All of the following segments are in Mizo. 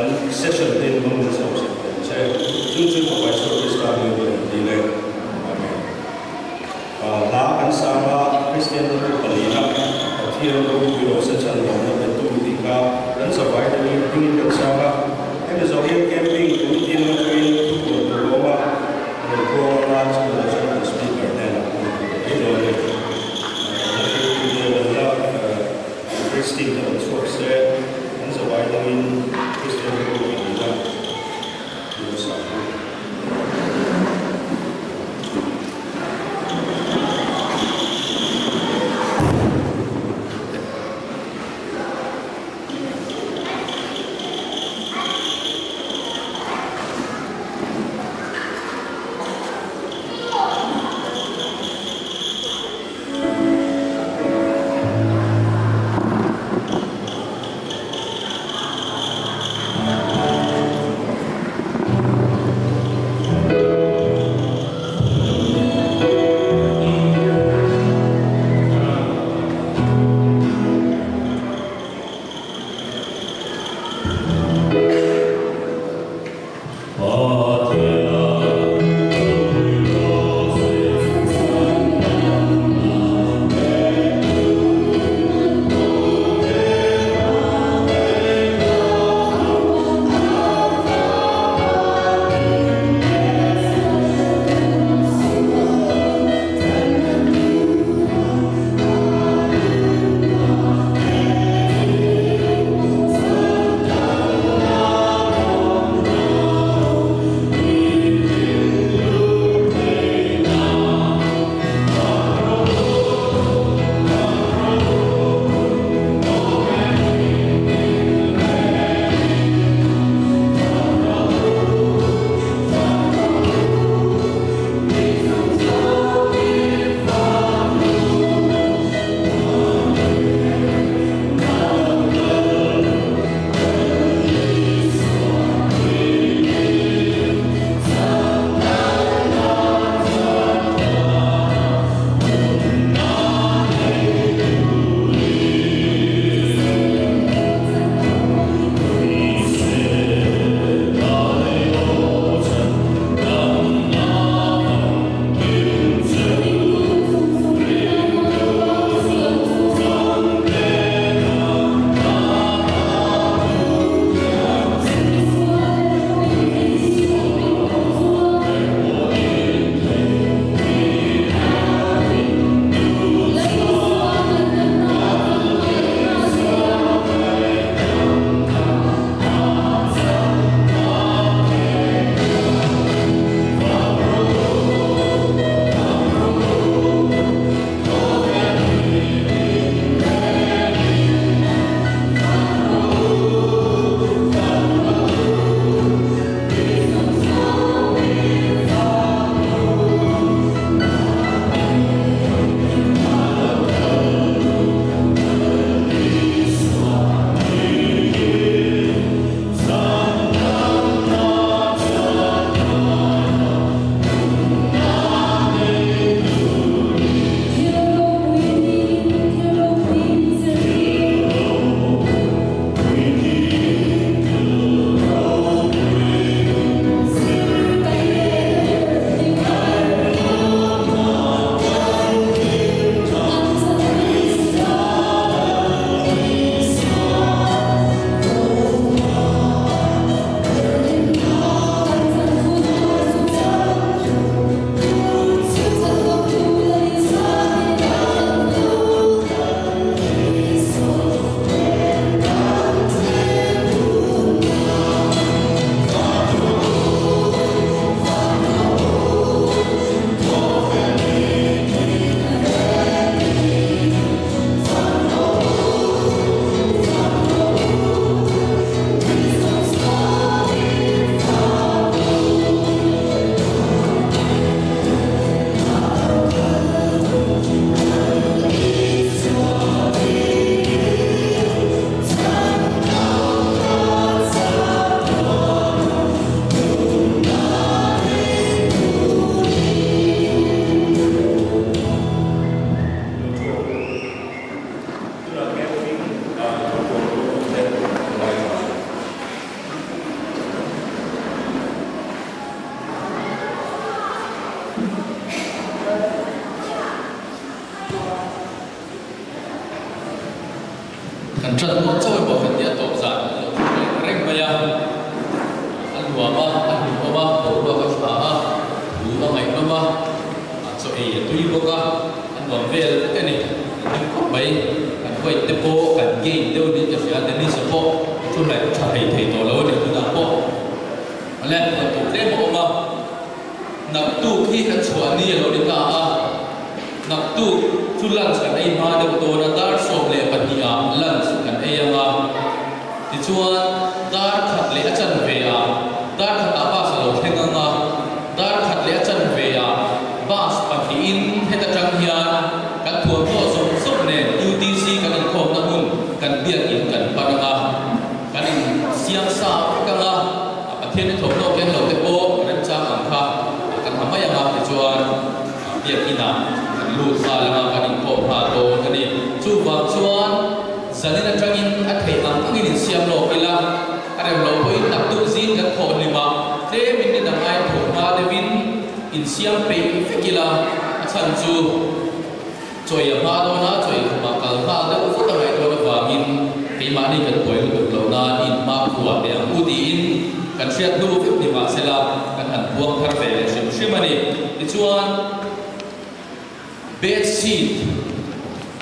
Kan session te in hmang nasa awm sak tawh che. Chu chu Fapa Isua Krista hming hi an ti le. Amen. Hla kan sang a, Kristian te chu palina Pathian ropui rawh se chan lawmna pe tu tih kha kan zavai deuhin hmingin kan sang a. Hemi zawh hian camping committee lam atangin thu puan tur a awm a, rawn khuang anga chumi zawh chuan kan speaker hnenah hun a pe mai dawn a ni. Christine te rawn chhuak se, an zavai dangin Christian ho palina lo sa ang. Kan ṭan dawn chauh emaw kan tia tawp zan an lo thleng leh reng mai a, a nuam a, a hlimawm a, boruak a tha a, thu a ngaihnawm a, a chaw ei a tui bawk a, a nuam vel vek a ni. Kan hlim khawp mai. Kan weight te pawh kan gain deuh niin ka hria, Dennis-a pawh a thu hlai tha hlei thei tawh lo a ni tunah pawh. Awle, puan tur tlem a awm a. Naktuk hi kan chhuah ni a lo ni ta a, naktuk chu lunch kan ei hma deuh dawn a, dar 12 ah lunch kan ei ang a, tichuan dar khat leh a chanve ah dar khatah bus a lo thleng ang a, dar khat leh a chanve ah bus pahnihin heta tang hian kan thuamhnaw zawng zawng nen UTC kan inkhawmna hmun kan biakin kan pan ang a, kan insiam sa vek ang a. A Pathian i thawmhnaw keng lo te pawh remchang ang kha kan ha mai ang a, tichuan biakinah kan lut nghal ang a, kan inkhawm nghal dawn a ni. Chuvang chuan zanin atangin a theih ang angin insiam lawk ila, a rem loh pawhin naktuk zing kan thawh hlimah tlemin ni dang ai thawh hma deuhin insiam peih vek ila, a chhan chu Chawi a hma dawn a, chawi khumah kal nghal deuh vut a ngaih dawn avangin keimahni kan buai lutuk lo nan in hma khuah teh ang u tiin kan hriat hnu vek ni mahsela kan han puang thar ve leh hrim hrim a ni. Tichuan, bed sheet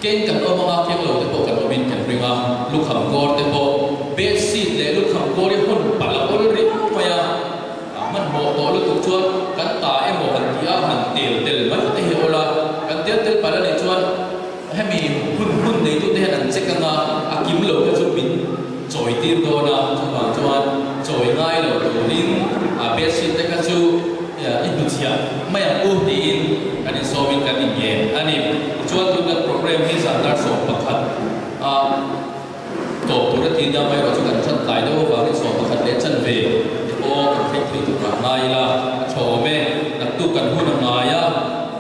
keng kan awm anga keng lo te pawh kan awmin kan ring a, lukham kawr te pawh bed sheet leh lukham kawr hi hawn palh a awl riau mai a. A hmanhmawh tawh lutuk chuan kan ta emaw han tih a, han tel tel mai te hi a awl a. Kan tel tel palh a nih chuan hemi hun hun neitute hian an check anga a kim lo kha chu min chawi tir dawn a, chuvang chuan chawi ngai lo turin a bedsheet te kha chu i hnuchhiah mai ang u tiin kan insawmin kan inngen a ni. Tichuan tun kan programme hi zan dar 11 a. Tawp tur a ti nia mai erawh chu kan that tlai deuh avangin 11 leh chanve te pawh kan thleng thei tur ah ngai ila a tha awm e. Naktuk kan hun a ngai a,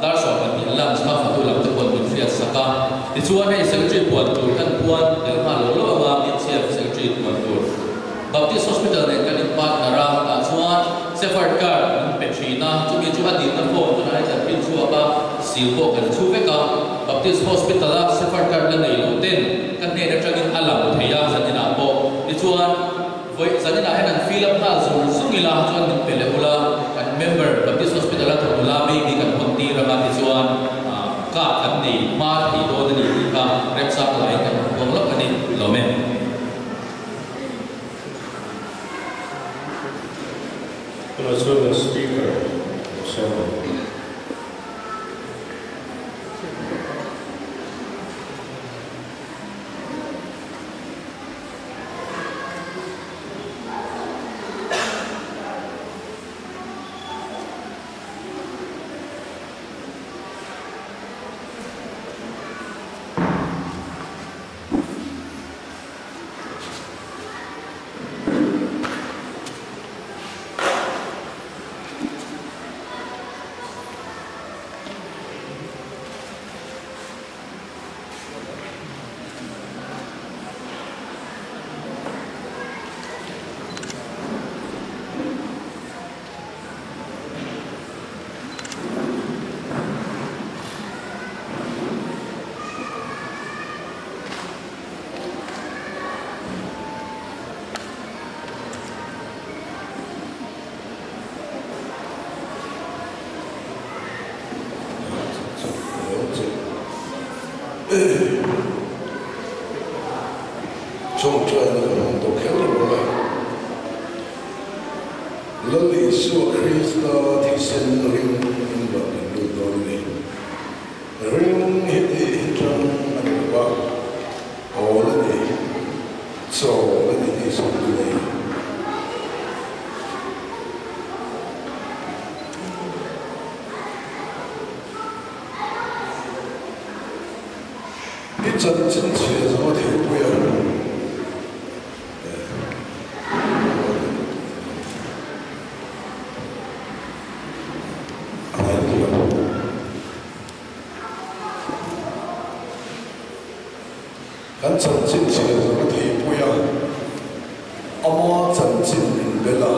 dar 12 lunch kha fatu lam te paw'n min hriat sak a. Tichuan hei secretary puan tur kan puan tel nghal lo lo anga Mitchhiam secretary puan tur Baptist Hospital nen kan in partner a, tah chuan Shepherd card min pe thin a, chumi chu a dilna form tunah hian kan print chhuak a, seal pawh kan chhu vek a. Baptist Hospital a Shepherd card la nei lo ten ka hnen atangin a lang thei a zaninah pawh. Tichuan, vawi zaninah hian an fill up nghal zung zung ila chuan min pe leh ula, kan member Baptist Hospital a thawk nula maybe kan hawn tir anga tichuan card kan nei hma thei dawn a ni tih kha remchang laiin kan han puang lawk a ni. Lawm e. Tunah chuan Speaker lo sawm ang. Chawngṭaina kan hmang tawh kher lo ang a. Lal Isua Krista thisen ring in van kan lut dawn a ni. Ring hi tih hi ṭang a ni lo va, awl a ni, chawl a ni tih sawi ka nei. I chanchin chhia zawng a theihpui a. Kan chanchin chhiar zawng a theihpui a, ama chanchin min bel a.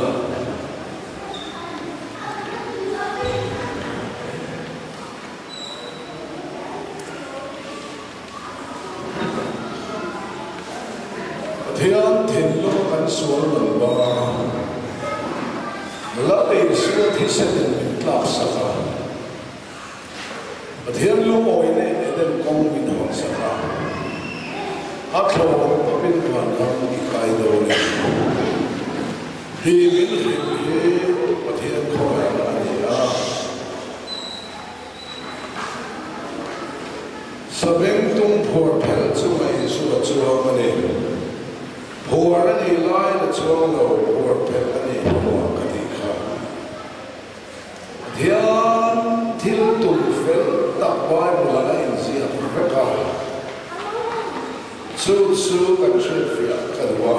Pathian thinlung kan sual man ba Lal Isua thisenin min tlaksak a, Pathian lungawi leh Eden kawng min hawnsak a, a thlawn tawpin vanram i kai dawn e. Hi min hrilh hi Pathian khawngaihna a ni a. Sabengtung phuar phelh chunga Isua chuang a ni. Phuar a nih lai la chuang lo, phuar phelh a nih hnuah ka tih kha. Pathian thil tum fel tak Bible-ah a inziak vek a, chu chu kan hriatfiah ka duh a.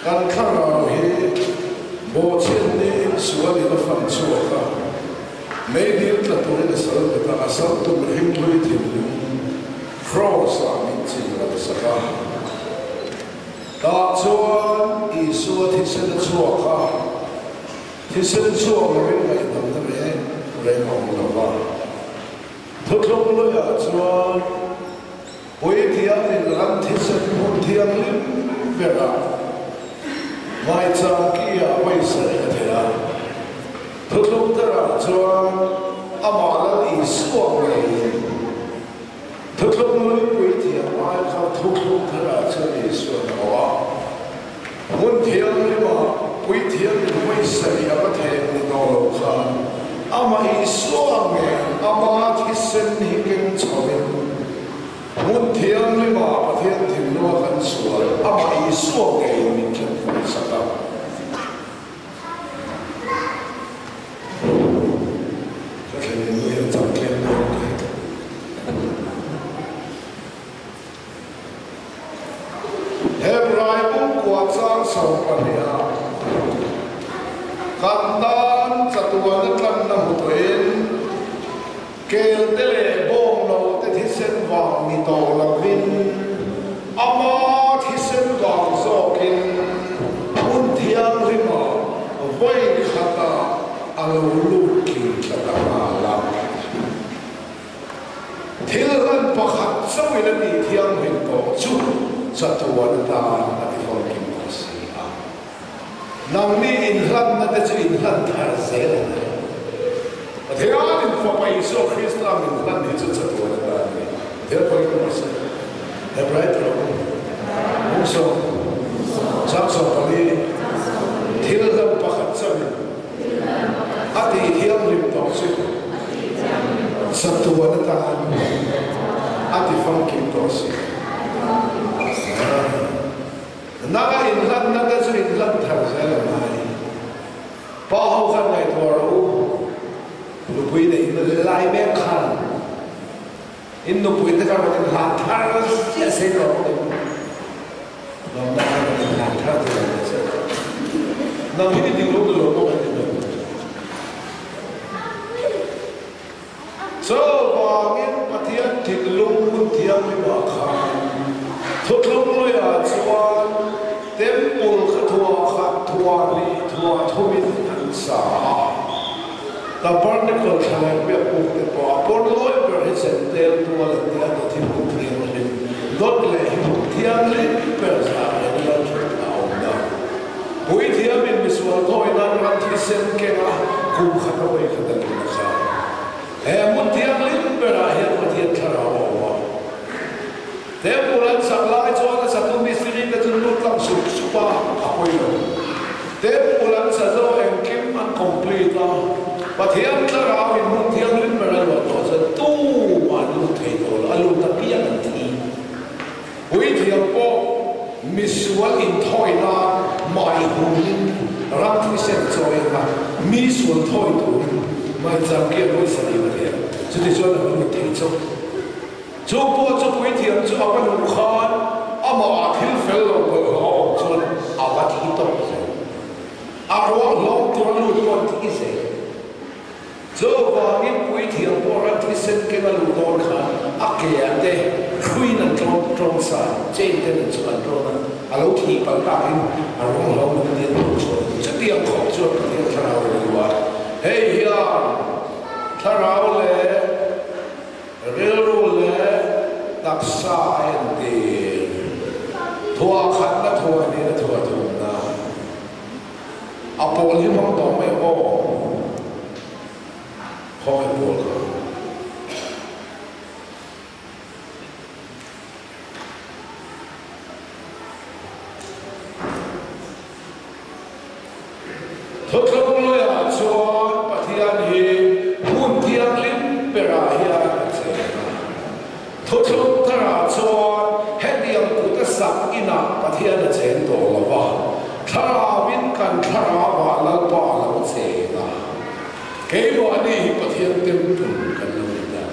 Kan thlarau hi bawhchhiatni insualin a fan chhuak a, meidil tla turin a sal bet a, a sal tum hringhlui thinlung Kraws-ah min chin lo sak a. Tah chuan Isua thisen a chhuak a, thisen chhuak lovin ngaihdamna reng reng a awm lo va. Thuthlung luiah chuan Puithiamin ram thisen hmun thianghlim berah Maichang ki-ah vawisawi a thei a. Thuthlung tharah chuan amah Lal Isua ngeiin Thuthlung lui puithiam ai kha thuthlung tharah chuan Isua a hmu a. Hmun thianghlima puithiamin vawisawi a va thei ni tawh lo khan amah Isua ngei ama thisen hi keng chhoin Hmun thianghlimah Pathian thinlunga kan sual amah Isua ngeiin min thlen sak a. Ka thlen in hi a chang tlem dawn teh. Hebrai bungkua chang 12ah kan tan chatuana tlanna hmu tawhin, Kelte leh bawnglo te thisen vang ni tawh lovin ama thisen vang zawkin hmun thianghlimah vawi khatah a lo lut tling tlat a nghal a. Thil hlan pakhat chauhin a tih thianghlim tawh chu chatuan atan a ti famkim tawh si a. Nangni inhlanna te chu inhlan thar zel a ni. Pathianin Fapa Isua Krista min hlan hi chu chatuan atan a ni. Pathian pawhin ka hmasa Hebrai tlawm hung sawm chang 14 thil hlan pakhat chauhin a tih thianghlim tawh chu chatuan atan a ti famkim tawh si. Nanga inhlanna te chu inhlan thar zel a ngai. Pa ho khan ngaihtuah rawh u, nupui neih in lai mek khan in nupui te kha rawn inhlan thar chiah sei rawh u. Lawmna khan rawn inhlan thar te lo ni se. Nang hi ni ding lo lo pawh kan ti lo. Chuvangin Pathian thinlung hmun thianghlimah khan thuthlung luiah chuan Temple kha thuah khat thuah hnih thuah thumin an sa a. Tabernacle thlalak biak puk te pawh a pawn lawi ber hi Sentel tual an tia dawt hi hmun thianghlim dawt leh hi hmun thianghlim ber zah leh lal thut a awm na. Puithiamin misual thawi nan ram thisen keng a, kum khat a vawi khat a lut a kha. He hmun thianghlim berah hian Pathian thlarau a awm a. Temple an sak lai chuan a satu mistiri te chu lut tlang sup sup a, a pawi lo. Temple an sa zo engkim an complete a, Pathian thlarau in hmun thianghlim ber a luah tawh chuan tumah an lut thei tawh lo, a lut apiang an thi. Puithiam pawh misual inthawi nan mai hunin ram thisen chawi anga mi sual thawi turin maicham kian pawisa nih va thei a, chutichuan a lut thei chauh. Chu pawh chu puithiam chu a va luh khan amah ah thil fel lo bawlhhlawh a awm chuan a va thi tawp zel. A ruang hlawm tur a lut pawh an thi zel. Chuvangin puithiam pawh ram thisen keng a luh dawn khan a ke ah te hruiin an tlawn tlawn sa, chain ten an chuk an tlawn a, a lo thih palh takin a rawng hlo nung dian tur chuan chutiang khawp chuan Pathian thlarau in a luh a. Hei hian thlarau leh rilru leh taksa a entir. Thuah khatna thuah hnihna thuah thumna a pawl hi hmang tawh mai aw. Khawngaih pawl kha. Thuthlung luiah chuan Pathian hi hmun thianghlim berah hian a cheng a. Thuthlung tharah chuan hetiang kut a sak inah Pathian a cheng tawh lo va, thlarauin kan thlarauah Lalpa a lo cheng a. Keimahni hi Pathian temple kan lo ni ta.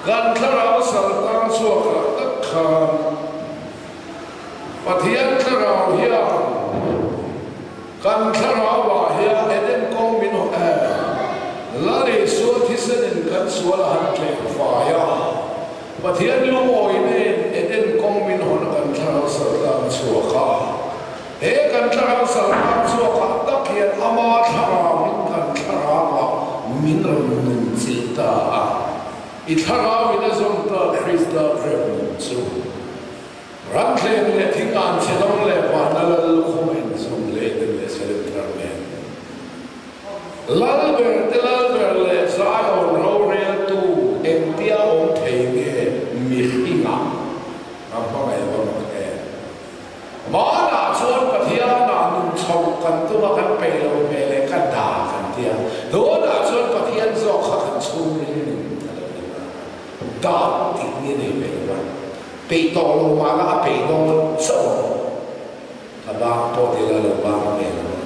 Kan thlarau saltang chhuakah tak khan Pathian thlarau hian kan thlarauah hian Eden kawng min haw em? Lal Isua thisenin kan sual a han tleh fai a, Pathian lungawi nen Eden kawng min hawn kan thlarau saltlang a chhuak a. He kan thlarau saltlang chhuakah tak hian ama thlarauin kan thlarauah min rawn nun chilh ta a. I thlarauin a zawm ta Krista hremhmun chu. Ramthleng leh thingan chhe dawng leh vana lal lukhum a inzawm leh den leh Salem thar nen. Lal ber te lal ber leh Zion roreltu engtia awm thei nge mihringah a hmangaih va mak em? Manah chuan Pathianah nun chhoh kan tum a kan peih lo hmel leh ka dah kan ti a, tunah chuan Pathian zawk kha kan chhungril nun a lo ni a, dah tih ni a nei ve lo a, peih tawh lo mah la a peih dawn chauh ang, ka bang pawh ti la lo bang ve lo ang.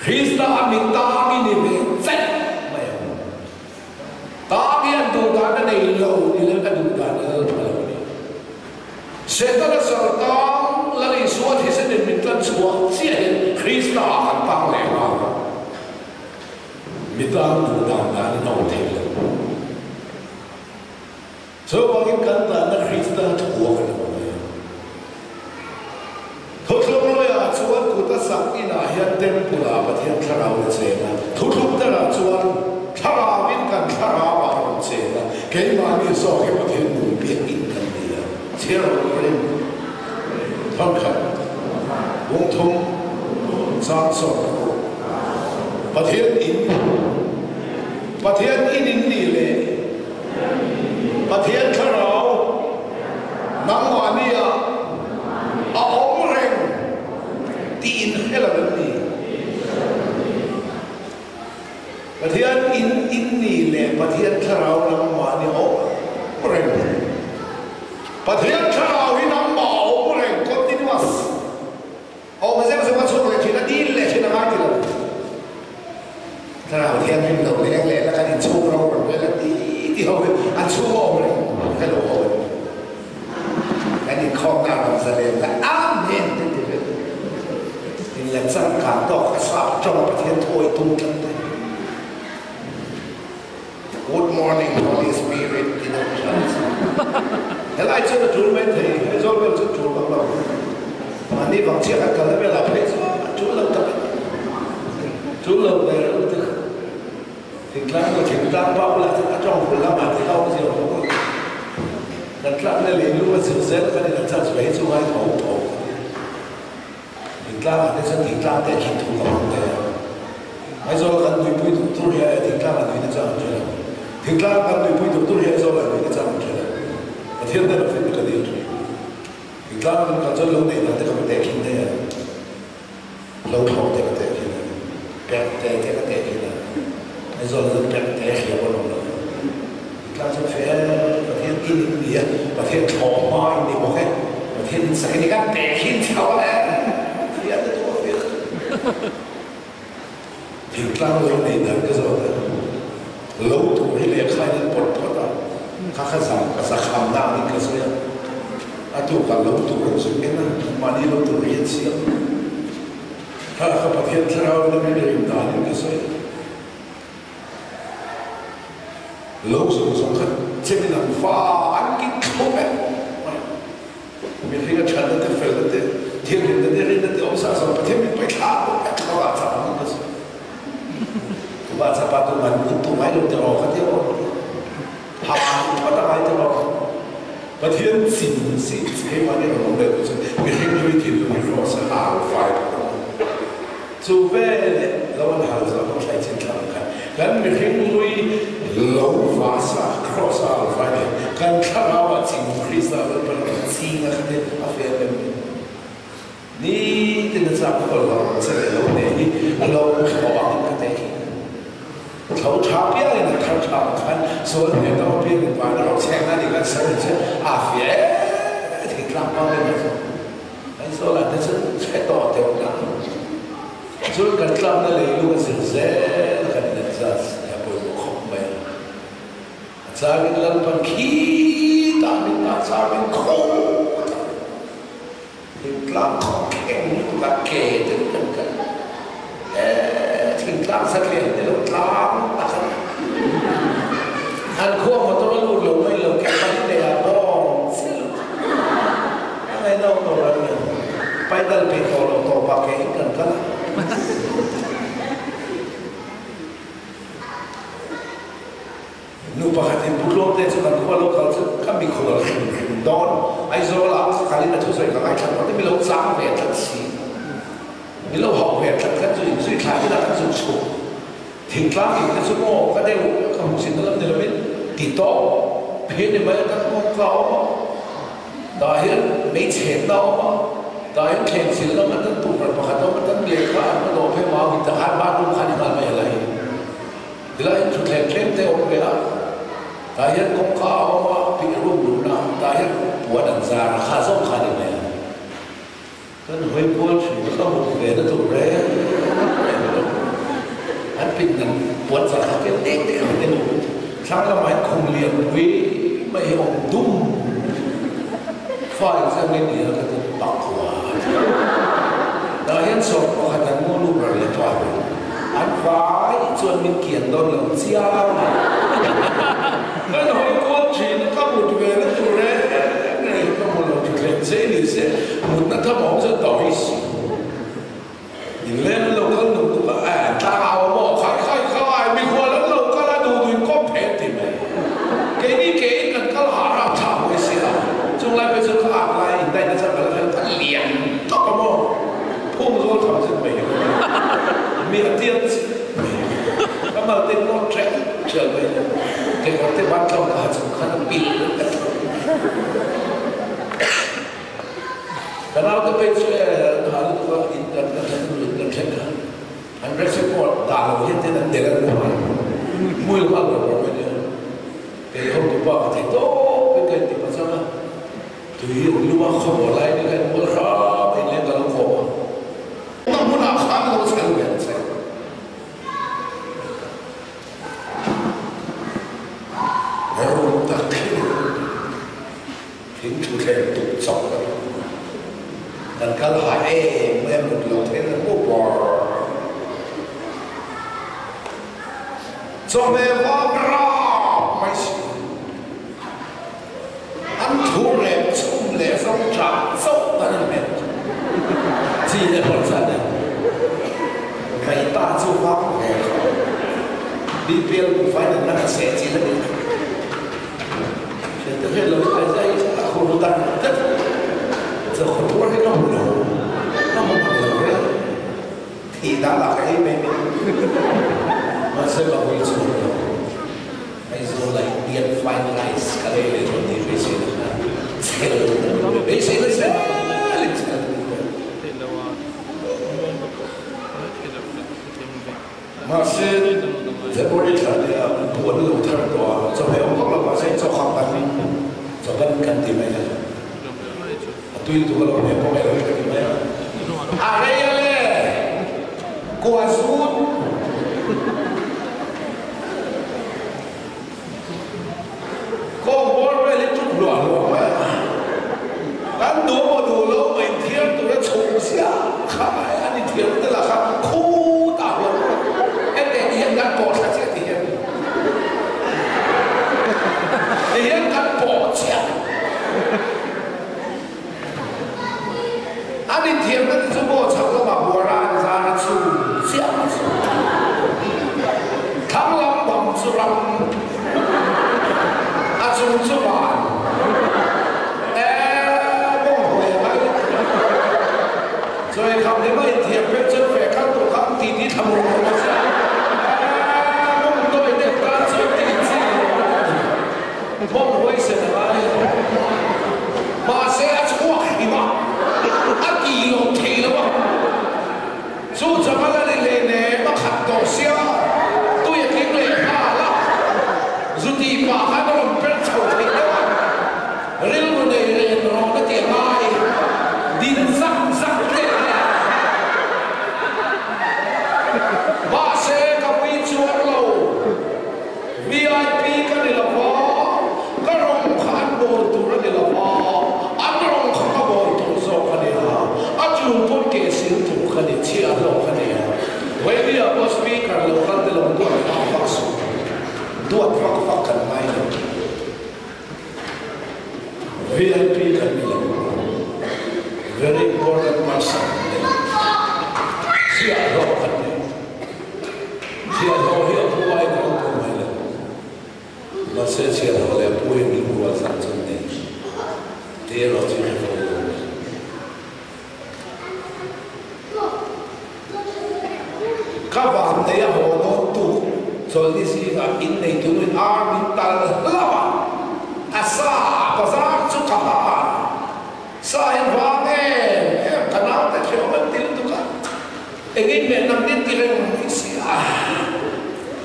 Krista a mi tang i ni ve vek mai ang. Tang hian duhdan a nei lo ni lo in a duhdan a lal pha lo a ni. Setana sartang Lal Isua thisen in min tlan chhuah chiah hian Krista ah kan tang leh nghal a. Mi tang duhdan dan in a awm thei lo. Chuvangin kan tanna Krista thua kan awm mai a. Thuthlung luiah chuan kut a sak inah hian temple ah Pathian thlarau a cheng a, thuthlung terah chuan thlarauin kan thlarau ah a rawn cheng a, keimahni zawk hi Pathian nung biakinn kan ni a, chhiar rawh ring thawnkhat bungthum chang sawm pawh Pathian in Pathian in in nih leh Pathian thlarau nangmahnia a awm reng tih inhre lo em ni? Pathian in in ni leh Pathian thlarau nangmahni a awm reng. Pathian thlarau hi nangmah a awm reng continuous. Awm zeuh zeuh a chhuak leh thin a, dil leh thin a ngai ti lo. Thlarau Thianghlim lo leng leh la kan inchhung ro rawn vel a ti ti ho hi an chhung a awm reng ka lo haw a ni. Kan inkhawmna a rawn zalen la Amen te ti vel. In la changkang tawk a sap tawng Pathian thu awih tum tlat te. Good morning Holy Spirit ti deuh tlat. Helai chuan a tul mai thei, Aizawl vel chu a tul vak lo. Mahni vang chiah kan kalna velah phei chuan a tul lo tak a ni. Tul lo ve reuh lutuk. Thingtlang emaw thingtlang pa bulah chuan a tawng hul lamah ti ho zir awm a. Kan tlakna leilu a zir zel khan in a charge ve hi chu ngai tho tho ka ti. Thingtlang ah te chuan thingtlang te khin thu ka hmang thei a. Aizawl kan nuipui duh tur hi a thingtlang ah nuihna chang an hre lo. Thingtlang kan nuipui duh tur hi Aizawl ah nuihna chang an hre lo. Pathian hnenah finna ka dil thin. Thingtlang kan kal chuan lo neih dan te ka va teh khin thei a. Lo thlawk te ka teh khin a. Perh te te ka teh khin a. Aizawl ah chuan perh te hriam an awm lo. Thingtlang chuan fel Pathian in in ni a, Pathian thlawh hma in ni bawk e. Pathian in sak in ni kan teh khin chho le. Fiah te tu a fiah te tu. Thingtlang lo nei dan ka zawt a, lo tur hi lehkha in an pawt phawt a, kha kha zam ka zakham na angin ka sawi a, a tukah lo tur an zuk en a, mahni lo tur hi an siam. Kha kha Pathian thlarau in a min rim danin ka sawi a. Lo zawng zawng kha chemin an va an kit thluak em mai. Mihring a thatna te, felna te, thianghlimna te, rinna te awm sa zawng Pathian min paih thla bawk a tha va chap ang ka sawi. Tu va chap a tu man ut tu ngai lo tiraw ka ti aw. Ha phawt a ngai tiraw. Pathian chin si keimahni rawn awm leh tur chu mihring hlui thinlung hi kraws a hal fai phawt ang. Chu veleh lo an hal zawh hnu thlai chin thlang khan kan mihring hlui lo vasa kraws a hal fai leh kan thlarau ah ching Krista Lalpan kan ching a khatin a fel em ni? Nitin a chak khawl lo che leh lo ne hi a lo thlawh angin ka teh hi. Thlo tha piangin a thar tha ang khan sual hne tam apiangin van a ro chheng a ni kan sawi chu a fiah e thingtlang pa ber chu Aizawl ah te chu chhe tawh deuh la chuan kan tlakna leilung a zir zel a kan in adjust hi a pawimawh khawp mai a. A changin Lalpan khitah min dah changin khawtah Thingtlang khawkheng lutuk a ke deuh kan kal e thingtlang satliah hi nilo tlang tak a ni. An khua motor a lut lo mai lo ke pali nei ah bawng chiah lo a ngaihna awm lo ran nen paidal peih tawh lo tawp ah ke in kan kal a. Nu pakhat in Pu Tlawmte chu kan khua lo kal chu ka mikhual hrim hrim dawn. Aizawl ah ka kal in a thusawi ka ngaithla tawh te mi lo chang ve tlat si. Mi lo hauh ve tlat khan chu in zui thlai in a kan zuk chhuk. Thingtlang in te chu maw ka deuh ka hmuhsit na lam ni lo in ti tawp phir ni mai a kan kawngka a awm a. Tah hian hmeichhe na awm a, tah hian thlengchilh lam atan tukverh pakhat a awm a, tan lehkha an va dawh phei mau hi takhan bathroom khan i nghal mai a la hi. Tilai in thutthleng tlem te awm ve a, tah hian kawngka a awm a, pic room luhna tah hian puan an zar a, kha zawng kha a ni mai a. Kan hawi kual thin a, ka mut ve na tur reng reng lo. An pic nan puan zar kha ken dek dek ang te luh thlang lamah hian khum lian pui mai hi a awm dum. Fa exam nge ni a ka ti pakua a ti. Tah hian sawm pakhat an mu lut ber leh tawh a ni. An vai chuan min kian dawn lo chiang a. Kan hawi kual thin a, ka mut ve na tur reng reng hi ka hmu lo thuthleng che ni se mutna tham a awm chuan tawh hi si. Inleng an lo kal nuk nuk a, eh tlang au a maw khai khai khai mikhual an lo kal a duh duhin kawp phei an ti mai. Keini kein kan kal hah rap thlah huai si a, chung lai phei chuan ka ak lai indaihna chuan ka la hre a lian tawp a maw phung zawl tham zet mai hi ka mi a tial chiah mai ka mal te pawh ṭek ṭhial mai kekawr te ban tlawm ka ha chung khan a pil ka thlawh. Ka naute pek chu e an ha lutuk a, in kan kan thlen in kan thlen kha an breakfast pawh dah lo hian ten an tel an hmu a, hmui nghal ber ber mai nia. Kei ho tupa ka thei tawp in ka inti pachang a, tui an lum a, khawmual lai ni ka inmual hram a inleng ka lo kawm a. Na hmunah khan lo chhel ve ang che. Rum tak hi. Thing thu thleng tuk chawp ka duh. Kan kal hai em em rut lo thei na mu bawr. Chawhmeh vang rap mai si. An thu rep chhum leh zawng chah chauh kan in hmet. Chi le hmawlh zan e. Raita chu vang ve kha. BPL buhfai nan na ka seh chi la ni. Hriat hriat lo chu Isaiah hi a khur ru tak tak chu khur rual hi ka hmu lo, ka hmu hman lo reng. Thih dah lah ka ei mai mai. Mahse ka hawi chhuak lo. Aizawl ah Indian fried rice ka lei leh dawn tih beisei na kha chhel ka duh ve beisei na zel in chhel ka duh ve. Mahse, February thla te ah buh an lo thar tawh a, chawhmeh awm vak lo mahse chaw kham kan chaw kan kan ti mai a, a tui lutuk a lo hmeh pawh ngaih lo hi ka ti mai a. A rei a le, kua zut. Kawng bawr vel hi tuk hluah hluah mai a, kan duh maw duh lo maw inthiar tura chhuk ziah kha mai a ni thiam te lah kha khutah huan enge ti hian kan pawh thla chiah ti hian ti hian kan pawh chiah an inthiamna te chu maw chhak lamah buara an zar a chhum chiah a chu thlang lam bang chu ram a chung chu van. thlamuan awm a sia. Mawng tawi deuh tan chuan tih chi lo a ni. Mawng huaisen a ngai lo. Mahse a chhuak hlim a, a ti lo thei lo a. Chu changa la ni hle nem a khat tawh sia, tui a tling leh nghal a. Zu tih pah khan a rawn per chho thei deuh a. Rilru nei ren rawn a ti a ngai, din zak zak teh le a. Mahse ka ui chuang lo, VIP ka ni lo va, ka rawng kha an bawl tur a ni lo va, an rawng kha ka bawl tur zawk a nia, a tul pawn ke sil tur ka ni chhiah hlawk a nia. Vainia pawh speaker lo kal te lo duat vak vak suh, duat vak vak kan ngai lo. VIP kan ni lo, very important person kan ni lo, chhiahhlawh kan ni. Chhiahhlawh hi a pu aiin a awm mai lo. Mahse chhiahhlawh leh a pu hi min rual zan chu an nei. Tih erawh chu ka hre lo. Ka vannei a haw dawn tuk chawlhni zingah inneitu in ar min tal hlauh a, a sa bazar chu ka ha a, sa hian vang em em ka naute ṭheuh an ti lutuk a, engin meh nang din ti reng mai si a,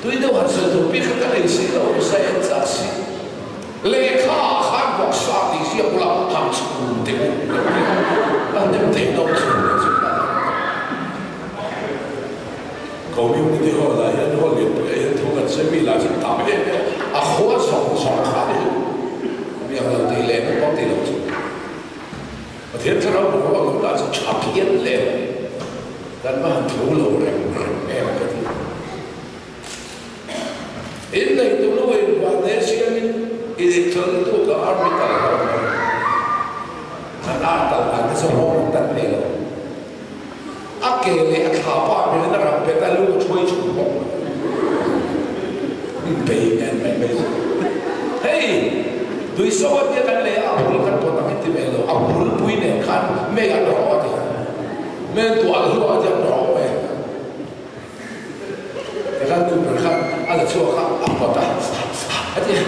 tui deuh han sawi tur bik kha ka nei si lo, sa en chah si. Lehkha ah khan vawksa tih ziak ula han chhun teh u a nem thei lo chhun leh chu a Community hall ah hian hall lianpui ah hian thu kan sawi mi lah chu tam em em a khua zawng zawng kha ni mi ang lo tih leh naupang tih lo chu Pathian thlarau boruak lo lah chu tha phian leh kan va han tho lo reng reng em ka ti. Inneitu nu in vante siamin i dik chawlh tu ka army tal ho mai. An ar tal dan te chu nghawng an tan thei lo. A ke leh a thla pa ber in a ram bet a lu a thuai chhun bawk. Min bei nen mai mai chu. Hei Duiso a tia kan lei a a bul kan pawt ang in ti ve lo. A bul pui nen khan mei an rawh a ti. Mei an tuah hluah a ti an rawh mai. Ka kan nu ber khan a la chhuak a, a pawt a, a ti a,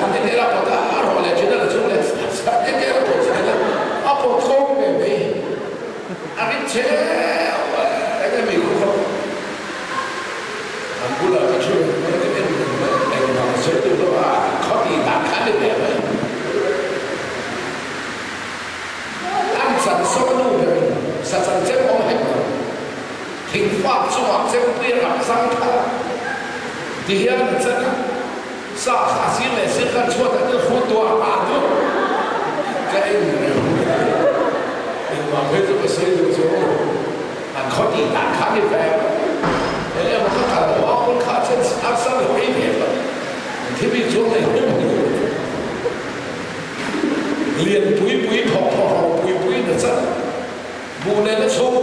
a ti a pawt a, a rawh leh thin a la chhuak leh a ti a pawt zel a, a pawt khawm ve mai, a rit cheu a, eng emaw i khaw an bulah ka thu reng mai, ka en reng mai, engmah ka sawi duh lo a, khaw tih dan kha a ni ve mai. An chan sawn nu berin sa chan chem awm hek lo. Thingfak chungah chempui a rak zang thar a, ti hian an chan a, sa kha a sir leh sir khan chhuat ah chuan hrut tuah a hah duh ka en reng mai. Engmah phei chu ka sawi duh chu an khaw tih dan kha ni ve eng emaw ka kal lo a pawn kha chen arsa lo ei ve phawt thi bik chuang nei hnem hnem lian pui pui thawk thawk ro pui pui na chan. Buh nen a chhung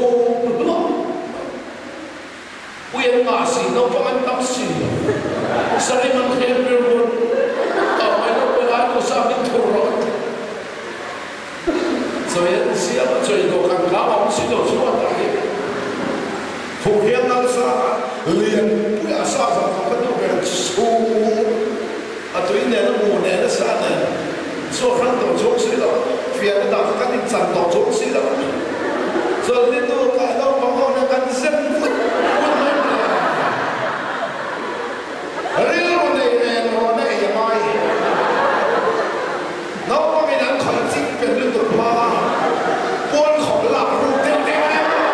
hluah pui an ngah si, naupang an tam si, sarim an khel pir bur, tawh mai lo pawh lai duhsa min thur rawh an ti. Chawi an siam a, chawi dawhkan kha a awm si lo chhuat ah hian Fuk hian lal sang a, lian pui ah sa zah tawh kha duh ber chhung a tui nen a mu nen a sa nen chhuak hrang tawh chuang si lo, fiahna dah kha kan inchan tawh chuang si lo. Chawlhni tu ka naupang ho nen kan zem vut vut mai mai a. Rilru nei nen rawn a ei a ngai. Naupangin an khawih ching pen lutuk hma a, puan khawp lak ruk deuh deuh deuh a.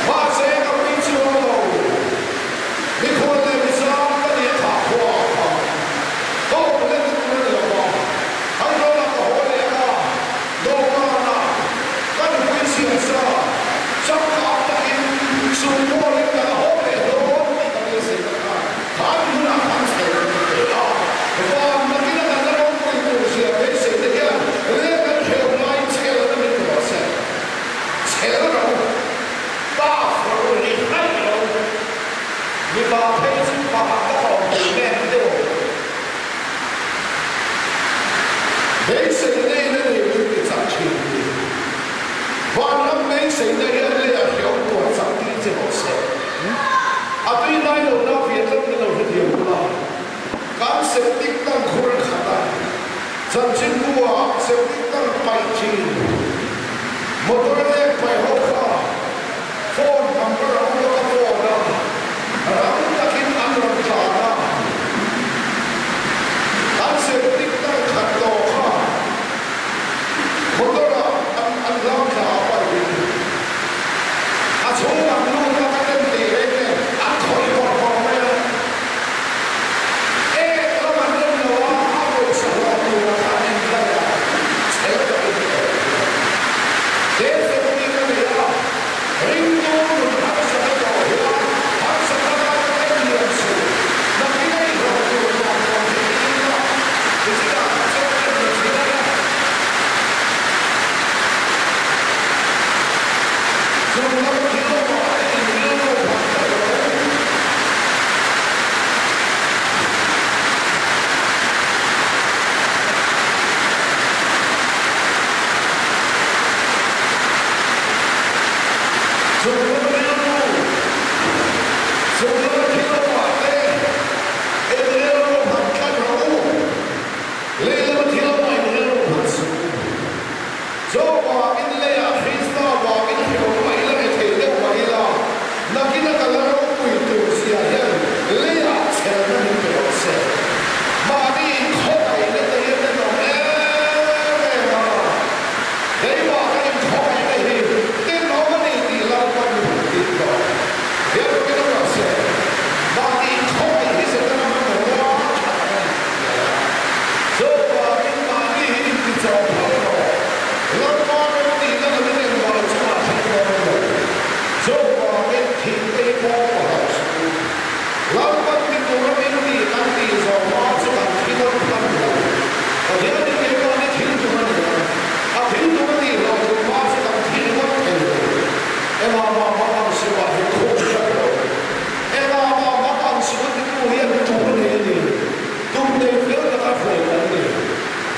Mahse ka ui chuang lo. Mikhual leh mizam ka ni a thah khua a kha. Ka awm leh na tur a ni lo va, Aizawl ah ka haw leh ang a, dawhkan ah.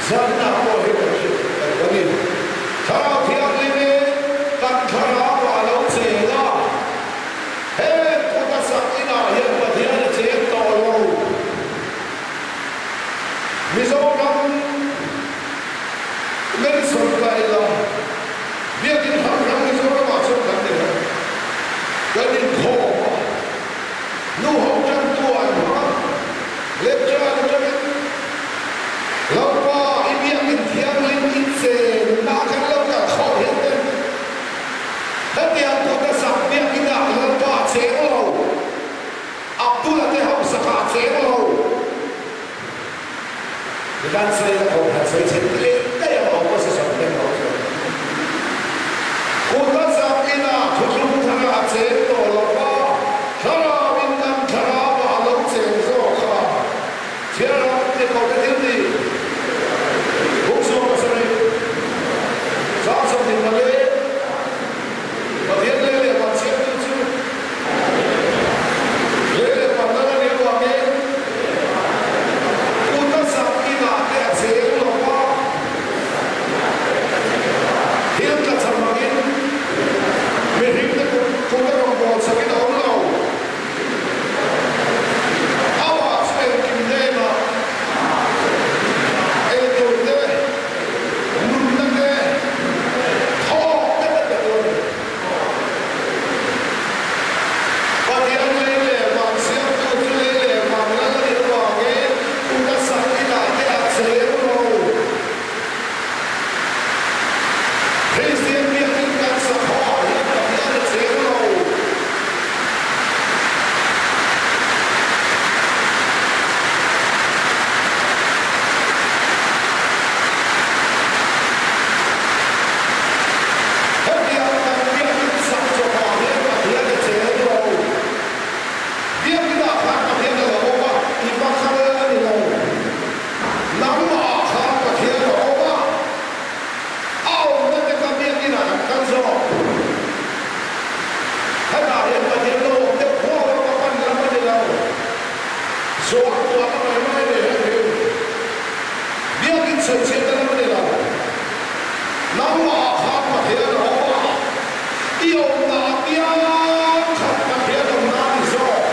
Zanna pawh hi kan hriat theih tak a ni. Thlarau Thianghlimin kan thlarauah a lo cheng a, heng kut a sak inah hian Pathian a cheng tawh lo. Mizoram mention ta ila, Biakin hrang hrang Mizoramah chuan kan nei a, kan inkhawm a, nu ho tantu an hmang a, lecture atangin Lalpa i Biakin Thianghlim i chenna a kan lo kal khawh hian ten hetiang kut a sak Biakinah Lalpa a cheng lo, Abdul-a te ho sakah a cheng lo. Mi kan sawi la ko khan sawi chhe leh daih ang opposition ten ho chuan. Kut a sak inah thuthlung thar a cheng tawh lo va, thlarau in kan thlarau ah a lo cheng zawk a, thianghlim te ko te thil ti buk 70 chang 24 Pathian lei leh van siamtu chu lei leh van lal a nih avangin kut a sak inah te a cheng lo va, thil tla cham angin mihringte kut kut a rawn bawl sakin a awm lo. Amah chu engkim hnenah eitur te, nunna te, thawk te ka pe tur a ni. Pathian lei leh van siamtu chu lei leh van lal a nih avangin kut a sak inah te a cheng lo. Kristian biakin kan sakhaw ah hian Pathian a cheng lo. Hetiang kan biakin sak chawpah hian Pathian a cheng lo. Biakinah khan Pathian a lo awm a, i va kal a ni lo. Nangmahah khan Pathian a awm a, a awmna te kha biakinah kan kal zawk. Hetah hian Pathian lo awm deuh huau a, ka pan lam a ni lo. Zuah tuah ka mai mai nei hek hi. Biakin sawichhiat a lam a ni lo. Nangmahah khan Pathian a awm a, i awmna apiang khat Pathian awmna a ni zawk.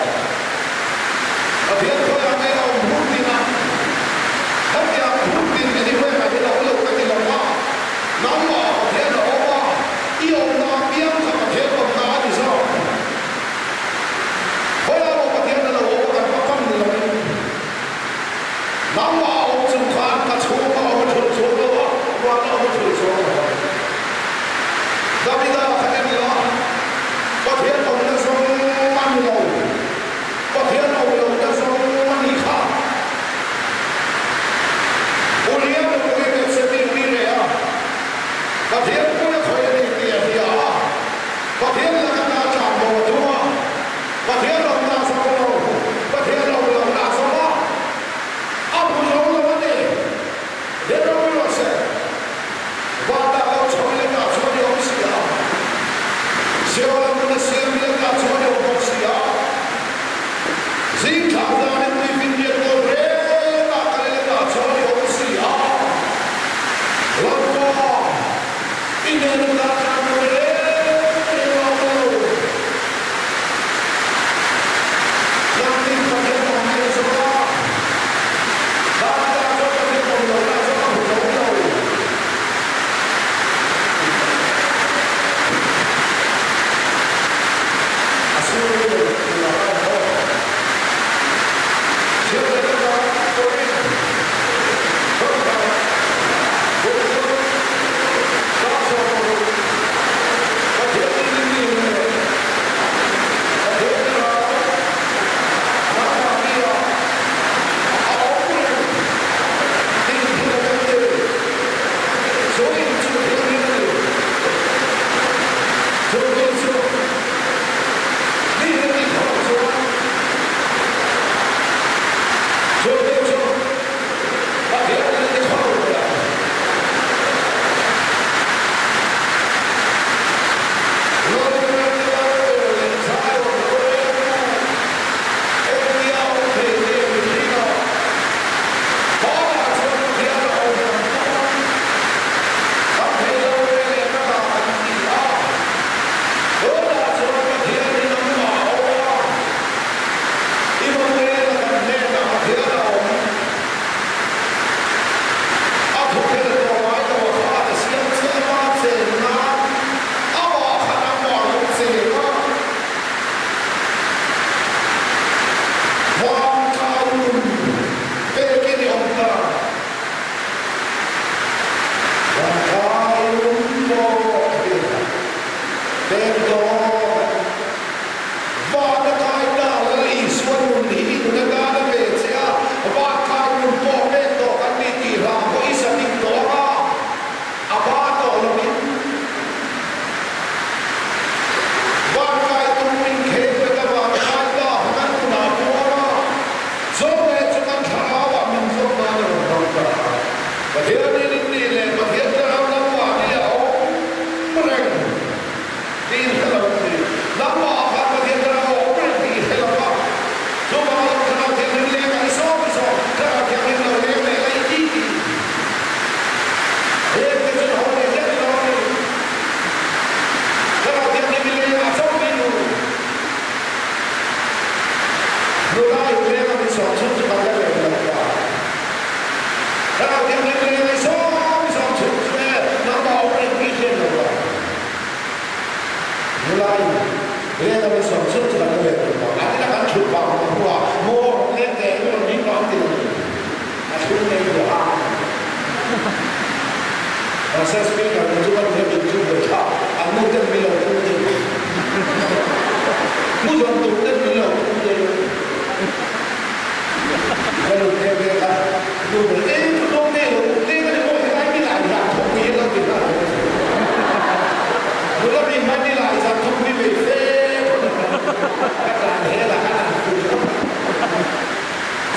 Pathian khawiah nge a awm hun tin a, hetiang hun tin anywhere ah hian a awm lo ka ti lo a, nangmahah Pathian a awm a, i awmna apiang kha Pathian awmna a ni zawk. Khawiah maw Pathian a lo awm a kan va pan ni loin. Nangmah a awm chung khan ka chhung a awm a thulh chuang lo a, van a awm a thulh chuang lo a. Tho leh chu kan thlarauah min zawm nan a rawn hmang ta a. Pathianin in nih leh Pathian thlarau nangmahni a awm reng tih in hre lo a ni. Nangmahah khan Pathian thlarau a awm reng tih i hre lo va. Chuvang lo thlarau thianghlim leng ah i sawm i sawm, thlarau thianghlim lo leng leh la i ti ti. Heng te chu ho leh hian i lo a ni. Thlarau thianghlim i leng ah chauh i nu. Nula inleng a min sawm chhung chu kan la lem lo ta. Thlarau Thianghlim leng i sawm i sawm chhung chu e nangmah awm reng tih hriat lo ta. Nula inleng a min sawm chhung chu kan la lem lo ta. A tina kan thut vang a hnuah maw rawn leng teh i rawn ring vang ti lo ni. A thlung nei duah a. Mahse speaker nih chu kan hre bik chu buaithlak an nu ten min lo thu deuh. Mu zawng tur ten min lo thu deuh. Ka lut nghe nghe kha nu ber e thu dawng nei lo leng a ni maw helai mi lai zan thawk ni hian lo ti nghal lo. Nula mi hmai mi lai zan thawk mi vei fe ka tlan hel ah khan an thu thawk.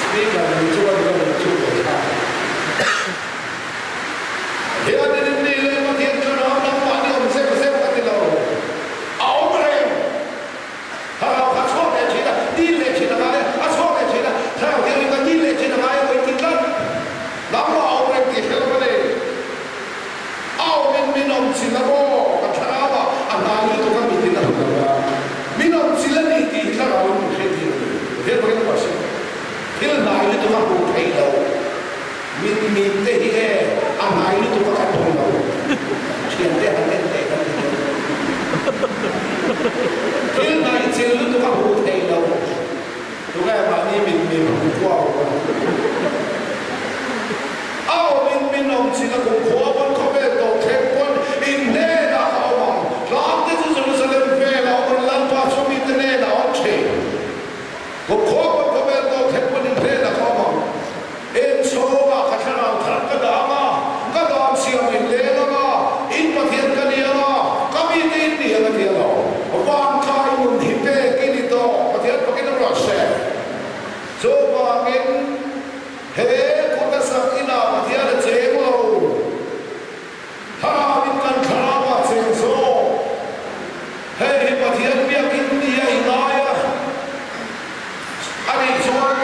Speaker nih chu kan lo chu buaithlak. Hianin in nih leh Pathian chu ram nangmah ni awm zeuh zeuh a ti lo. A awm reng. Thlarau kha chhuak leh thin a, dil leh thin a ngai a, a chhuak leh thin a, Thlarau Thianghlim kha dil leh thin a ngai a, vawi ti tlat. Nangmah a awm reng tih hre lo a ni. A awmin min awm chilh a maw? Ka thlarau ah a hnai lutuk a mitin a hmu lo a. Min awm chilh a ni tih hi thlarau in min hriat thin a ni. Pathian pakin a ruah si. Thil hnai lutuk a hmuh theih loh. Mit mit te hi e a hnai lutuk a kan hmu lo. Thian te han en teh kan ti deuh. Thil hnai chil lutuk a hmuh theih loh. Tunge mahni mit mit hmu kuau a. A awmin min awm chin a kum khua pawn khawvel tawh thleng pawn in hnenah ka awm ang. Tlang te chu Jerusalem vel a awm in Lalpa chu mite hnenah a awm thin. Kum khua pawn khawvel tawh thleng pawn in hnenah ka awm ang. In chhungah ka thlarau thar ka dah ang a, ka dan siam in leng ang a, in Pathian ka ni ang a, ka mite in ni ang a ti a lo. Vankai nun hi pek i ni tawh, Pathian pakin a ruah hre. Chuvangin he kut a sak inah Pathian a cheng lo. Thlarauin kan thlarau ah cheng zawk. Hei hi Pathian biakin ni a i ngai a, a nih chuan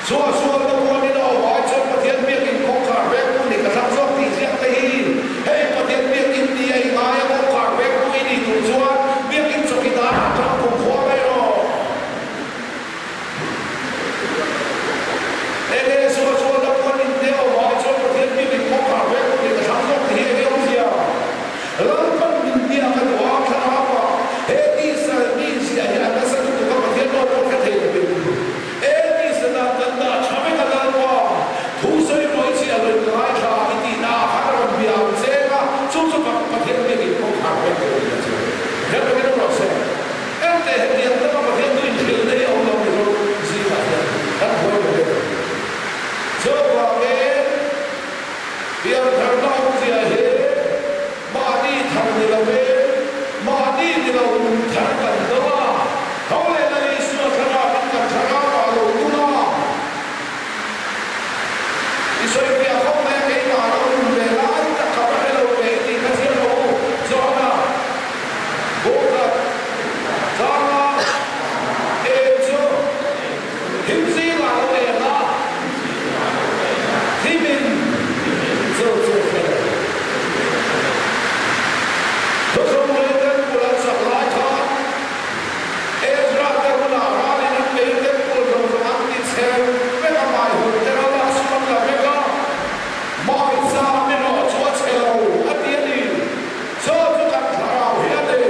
chua sualna puanin a awm ai chuan Pathian biakin kawngkhar vektu nih ka thlang zawk tih ziak te hi hei Pathian biakin ni a i ngai a, kawngkhar vektu i nih duh chuan biakin chawkidar ah tang kumkhua mai rawh. Enge sual sualna puan in te awm ai chuan Pathian bik in kawngkhar vek tur in a thlang zawk ti hi enge awmzia? Lalpan min biak a duh a, thlarau ah he tisa mi ziah hi a nasa lutuk a Pathian aw pawh hre thei lovin e tisa dan kan dah tha vek a Lalpa thu sawi rawh i chiah lo in ka ngaithla i tihna ah khan a rawn bia ang cheng a chu chu Pathian bik in kawngkhar vek tur in a chuan Pathian pakin a rawh se. Enteh hetiang taka Pathian chu inhrilh nei a awm lo ni rawh zingah hian kan buai lo deuh. Chuvangin piantharna awmzia hi mahni thar ni lovin mahni ni lo nun thar kan do a, tho leh Lal Isua thlarauin kan thlarau ah lo nun a. I sawi fiah khawp mai a, keimah lo nun ve lai tak kha va hre lo ve i tih kha chiang lo u Johana. Bawkhat tlanga eng chu thim zingah lo eng a, thimin chu chu hre lo. Thuthlung leh Temple an sak lai khan Ezra te hunah ralin an bei Temple zawng zawng an ti chher vek a, mai hun te ral a suan la vek a, Maicham erawh chu a chhe lo a ti a ni. Chaw chu kan thlarau hi a ni.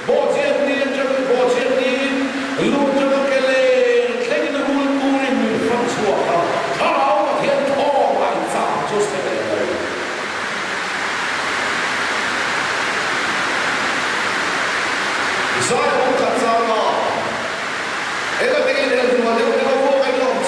Bawhchiat ni atangin bawhchiat niin lu atanga ke leng thlengin rul turin min fang chhuak a, thlarau Pathian thawng a inchang chu se leh lo. Isaiah bung khat chang a, Eng a tingin hel hnuah deuh deuh a vuak a inlawm.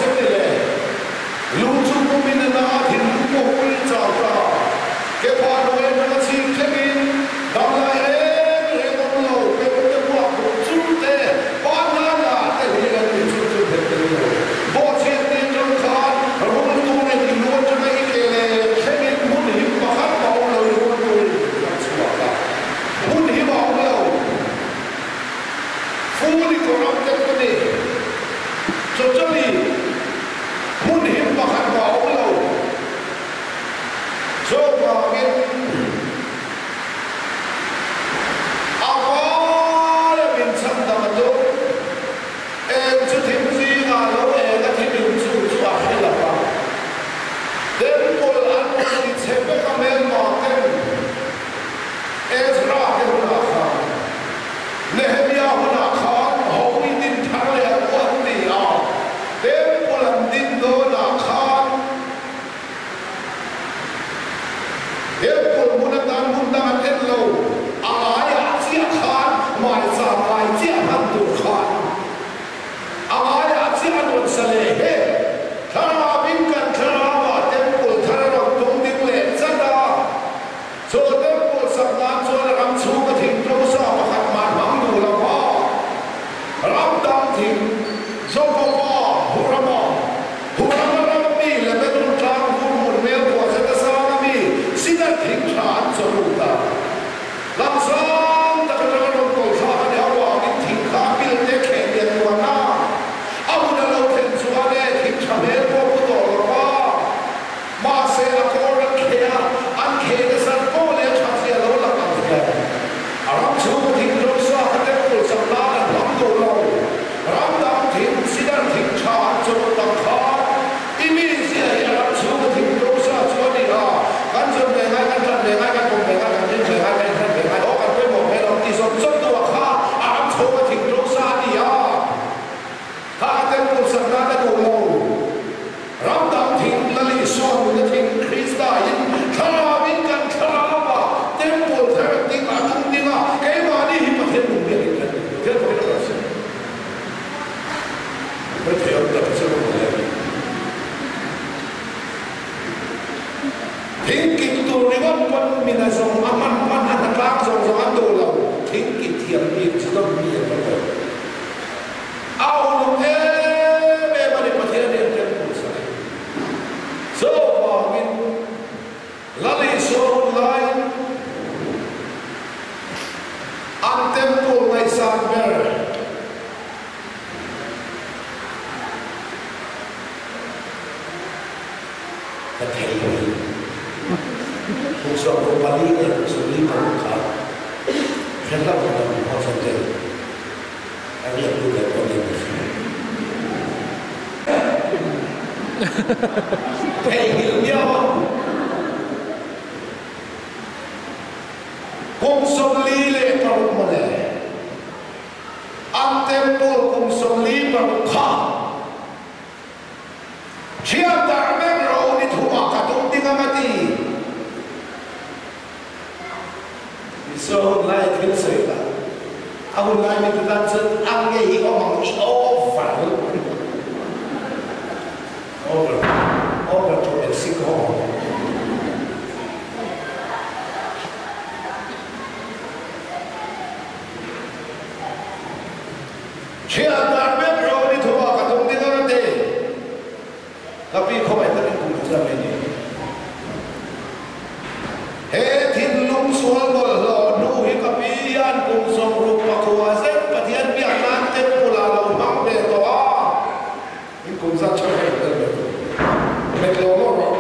pakhat mah a awm lo. Chuvangin a vaia min chhandam a tum. Eng chu thim zingah lo eng a thim in chu chu a hre lo va. Temple an rawn ti chhe vek a hmelma ten Ezra te hunah khan, Nehemia hunah khan ho i din thar leh a u an ti a, Temple an din dawnah khan Temple hmun atan hmun dang an en lo, a ngaiah chiah khan hmaicham ngai chiah hman tur khan a ngaiah chiah an rawn sa leh he. Thlarau in kan thlarau ah Temple thar a rawn tum ding leh chat a, chu Temple sak nan chuan a ram chhunga thing ṭo sa pakhat mah hmang duh lo va, ram dang thing Jopapa, Hurama, Hurama rama mi Lebanon tlang vur hmun hmel pawh zet a sang a mi Sidar thing tha an chaw lut a. Lamsang tak atanga rawn kawl thlak a nih avangin thing kha a pil te kheh lian nuan a, a hun a lo thlen chuan e thing tha hmel pawh pu tawh lo va. Mahse a kawr an kheh a, an kheh nasat pawh leh a that zia lo lang ang hian a ram chhunga thing ṭawm sa kha temple sak nan an hmang duh lo. Ram dang thing, sidar thing ṭha an chawlh tak khan i mi zia hi a ram chhunga thing ṭawm sa chu a ni a, kan zawn ve ngai, kan ṭan ve ngai, kan pawm ve ngai, kan rin ve ngai, kan inhran ve ngai, aw kan pawimawh hmel ang ti zawt zawt duh a kha a ram chhunga thing ṭawm sa a ni a. Kha a temple sak nan a duh lo. Ram dang thing Lal Isua nuna thing Krista in thlarau in kan thlarau a temple thar ding a tum ding a keimahni hi Pathian nung biak in kan ni. Pathian pawhin a kalsan. Rethei awm tak chu ka le. Thing kit tur ringawt pawn min a zawng a hman hman a hnatlang zawng zawng an duh lo. Thing kit thiam bik chu dawm mi an va tawh. A uluk em em a ni, Pathian hian temple sak a ni. Chuvangin Lal Isua hun laiin an temple ngaihsan ber ka thei hi kum 24 leh kum 46 kha hre hlauh lo haw chuan tel. A riak lut leh pawh nen ka hria. Theihnghilh miau a. Kum 46 mawle. An temple kum 46 kha thian dar vek ro ni thumah ka tum ding ang a ti. Isua hun lai a thil sawi la, a hun lai mite tan chuan a nge hi awm ang i over over over to Mexico. Thian dar vek ro ni thuma ka tum ding ang a ti. Ka pi khawngaih takin kum kha chuan mai ni. He thinlung sual bawlhhlawh hnu hi ka pi hian kum 69 zet Pathian biak nan temple ah lo hmang ve tawh a. In kum zat tha hei tel ve tawh. Met lo lo rawh.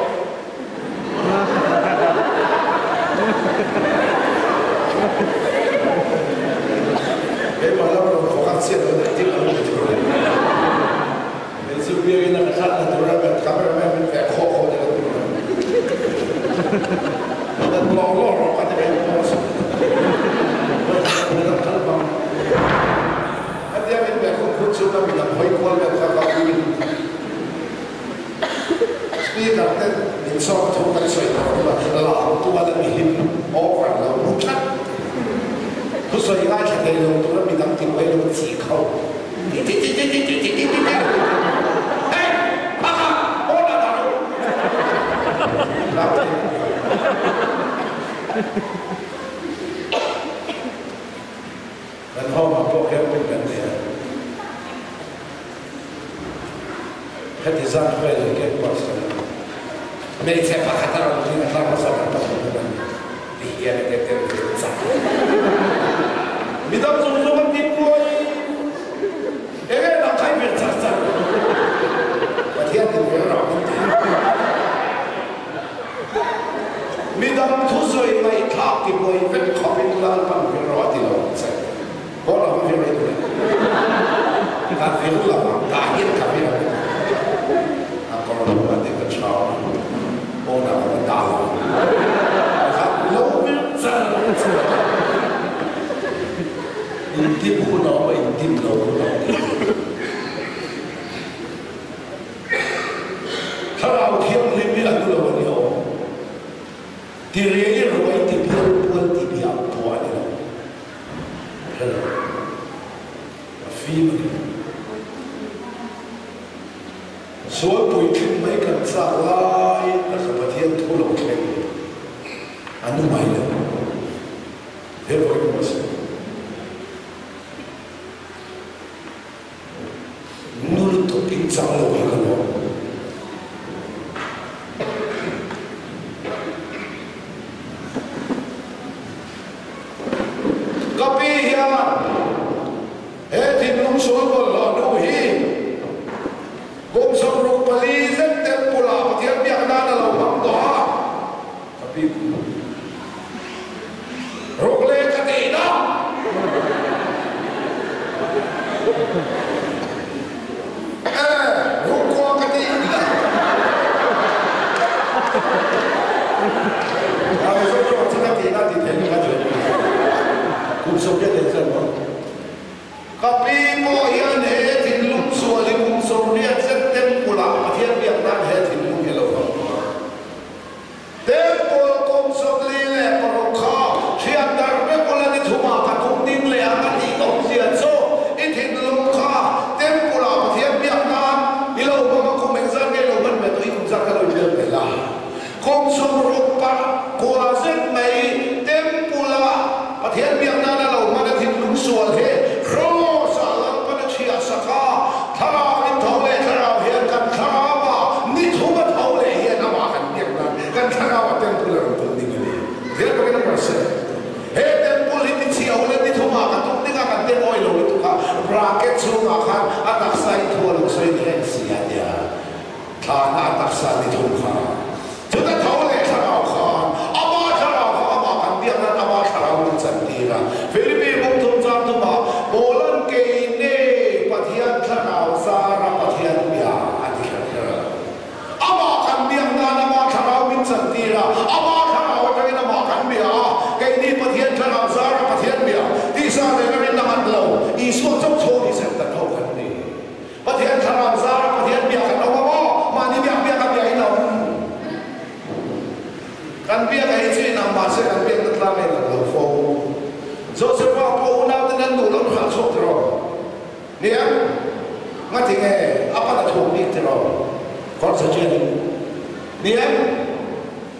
Keimah lam rawn thawk a chhiat lo deuh deuh ang ti tur. Kei chu biakinn a ka thlat na tur a kan cameraman min veh khawh khawh deuh a tur a. Kan lawng lawng rawh ka ti ve pawh a sawi. Kan kal bang. Hetia min veh khawh khut chu ka midang hawi kual vel kha ka ui in. Speaker ten min sawm thu kan sawi tawh hnu ah lam tual a mi hlim over lo mu that. Thusawi ngaithla thei lo tur a midang ti buai lo chi kho. Kan home ah pawh hian pawh kan nei a, heti zat vel hi campus kan awm. Hmeichhe pakhat a rawn ding a, tlang hmasa kan pathum hun a ni ti hian a tel tel ve chak. Midang zawng zawng an tih puai. Enge nang khai ve char char. Pathian din ve rah min ti. vek khawpin Lalpan vir rawh a ti lo ang che. Pawn a va vir rei duh em? Ka vir lo ang, tah hian ka vir ang. A kawr hnung a ti ka chau a, pawnah ka va dah lo ang. Ka lo vir char char a. Indim hun a awm a, indim lo hun a awm thei lo. Thlarau Thianghlim hi a hlu lo a ni aw. Ti riai ruai ti bial pual ti biak pawh a ni lo. Hello. A fim a ni. Sual puitling mai kan chak lai taka Pathian thu lo thleng a nu mai lo. He vawi kum a sawi. Nu lutuk in chang lo hi ka lawm. Ka pi hian he thinlung sual bawlhhlawh nu hi kum 64 zet temple ah Pathian biak nan a lo hmang tawh a, ka pi kum ruk leh ka tih na. E, ruk kua ka tih na. A Mizo tawng chu ka tih na tih theih ka tih. Kum 80 leh chuan maw? Ka pi pawh hian he thinlung sual hi kum 80 zet temple ah Pathian biak nan he thinlung hi a lo hmang tawh a. Temple kum 46 kha hriat dar vek ula ni thumah ka tum ding leh ang a tih awmzia chu i thinlung kha Temple ah Pathian biak nan i lo hmang a, kum engzat nge i lo hman ve tawh i kum zat kha lo i biak ve la. Kum 69 zet mai Temple ah Pathian biak nan a lo hman a thinlung sual hi Kraws ah Lalpan a chhiah sak a, Thlarau in tho leh thlarau hian kan thlarau ah ni thum a tho leh hian amah kan biak nan kan thlarau ah temple a rawn tum ding a ni. Zel bawkin a rawn sawi. He temple hi tichhia u leh ni thum ah ka tum ding a kan tem awi lo lutuk a, bracket chhung ah khan a taksa in thu a lo sawi ni reng si a tia thlana a taksa ni thum kha chuta tho leh thlarau khan ama thlarau kha amah kan biak nan ama thlarau min chan tir a. Philippi bung thum chang thum ah Paula'n kei ne Pathian thlarau zara Pathian bia a ti kher kher a. Amah kan biak nan ama thlarau min chan tir a, ama thlarau atangin amah kan bia a, keini Pathian thlarau zara Pathian bia tisa nen a rinna ngat lo, Isua chauh chho ni sen kan ho kan ni. Pathian thlarau zara Pathian bia kan awm a maw? Mahni biak biak a bia in a awm. Kan biak a hi chu inang mahse kan biakna tlang a inang lo fo. Josepha pawh unauten an duh lo thlah chhuak tiraw? Nia, ngati nge a pan a thuam bik tiraw? Kawr chhe chian in. Nia,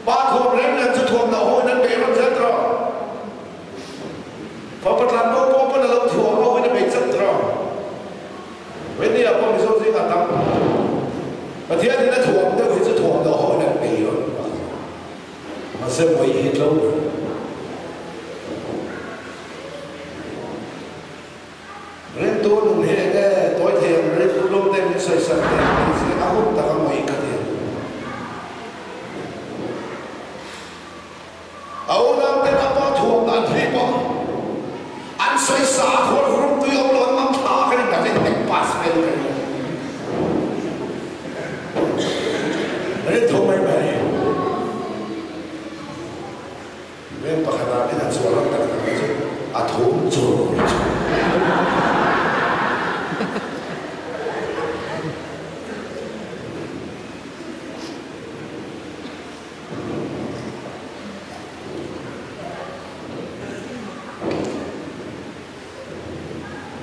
pa thuam reng reng chu thuam loh ho in an bei rawn zel tiraw? Fapa tlan bo pawh pawn a lo thuam ho in a bei chak tiraw? Wendy-a pawh Mizo zingah tam Pathian in a thuam deuh hi chu thuam loh ho in an bei rawn a. Mahse vawi hi tlo ber. Rintu nun hi enge tawi thei ang rintu lawm te min sawi sak teh tih zing a hun tak a ngawi ka ti. A unau ten a pa thuam dan thli pawh an sawi sa a khual hurum tui awm lo an mang thla a kan in dah eng pass vel ka ring. Rintu mai mai. Veng pakhatah min a chuah ram tak tak chu a thum chur chu.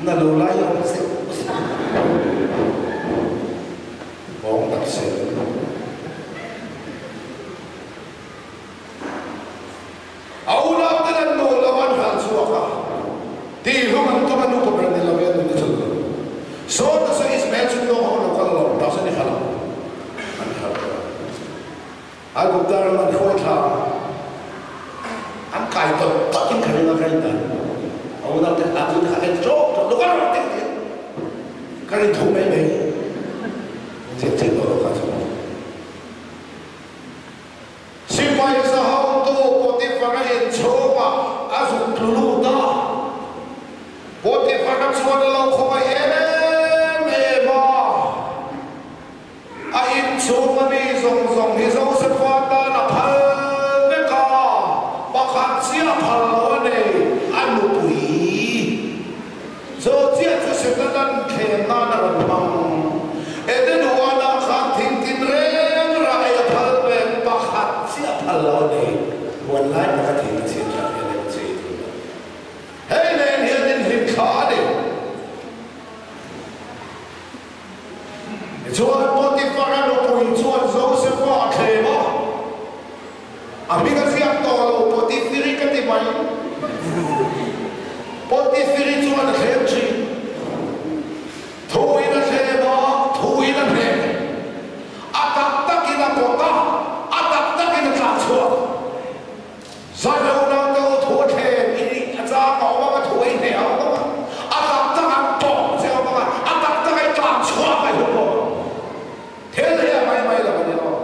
Na lo lai awm zeuh zeuh. Bawng tak sel. A unauten an nawl lo an hal chhuak a, tihhlum an tum a nupa ber ni lo e an nuna chu lo. Sawn nasa Ismael chu tlawng ho lo kal alawm ta sawn i hal ang an hal ta. Aigupta ram an hruai thla a, an kai tawt tawt in ka ring a ka rin dan. A unauten an lu kha en ṭawk ṭawk lo kal rawh tih tih ka rin thu mai mai. Chiah chiah tawh lo kha chu. Sipai za hotu Potiphar-a inchhungah phal loh a nei, a nupui. Chu chiah chu Setana'n thlem nan a rawn hmang. Eden huanah khan thing tinreng rah ei a phal pek pakhat chiah phal loh a nei. Huan lai taka thing a chhiat ṭhat hian em chei thung a. Hei nen hian inhlimthla a ni. Tichuan Potiphar-a nupui chuan Josefa a thlem a, A hming a ziak tawh lo, Potifiri ka ti mai. Potifiri chuan a thlem thin. Thuin a thlem a, thuin a hneh. A tak takin a pawt a, a tak takin a tlan chhuak. Zai lo nau te u thu a thlem i nih a chang a awm ang a, thu a i hneh a awm ang a, a tak tak an pawh che a awm ang a, a tak tak a i tlan chhuak a i hun bawk ang. Thil hi a mai mai lo a nia aw.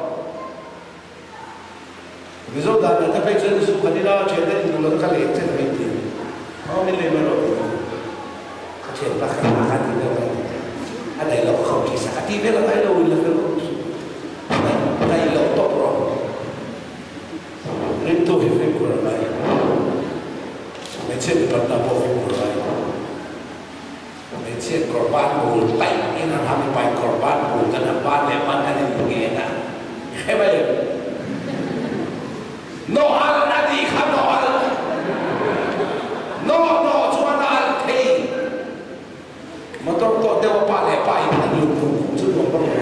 Mizo dan ah te phei chuan zu khat ila thian te in duh lo ka leng che ka inti. Aw min lei mai rawh tih ka ka thian pa kha ka ti vel a a daih loh ka khawm tih sak a ti vel a ngai lo in la fel khawp chu daih loh tawp rawh. Ringtu hi fimkhur a ngai. Hmeichhia mipatna pawh fimkhur a ngai. Hmeichhia kawr ban bul paih in an ha, mipa in kawr ban bul kan ha, ban leh ban an in ngen a, i hre mai em? Nawh alh a nih kha nawh alh. Nawh nawh chuan a alh thei. Motor tawh deuh a pa leh pa in an lung khum khum chu nuam vak lo.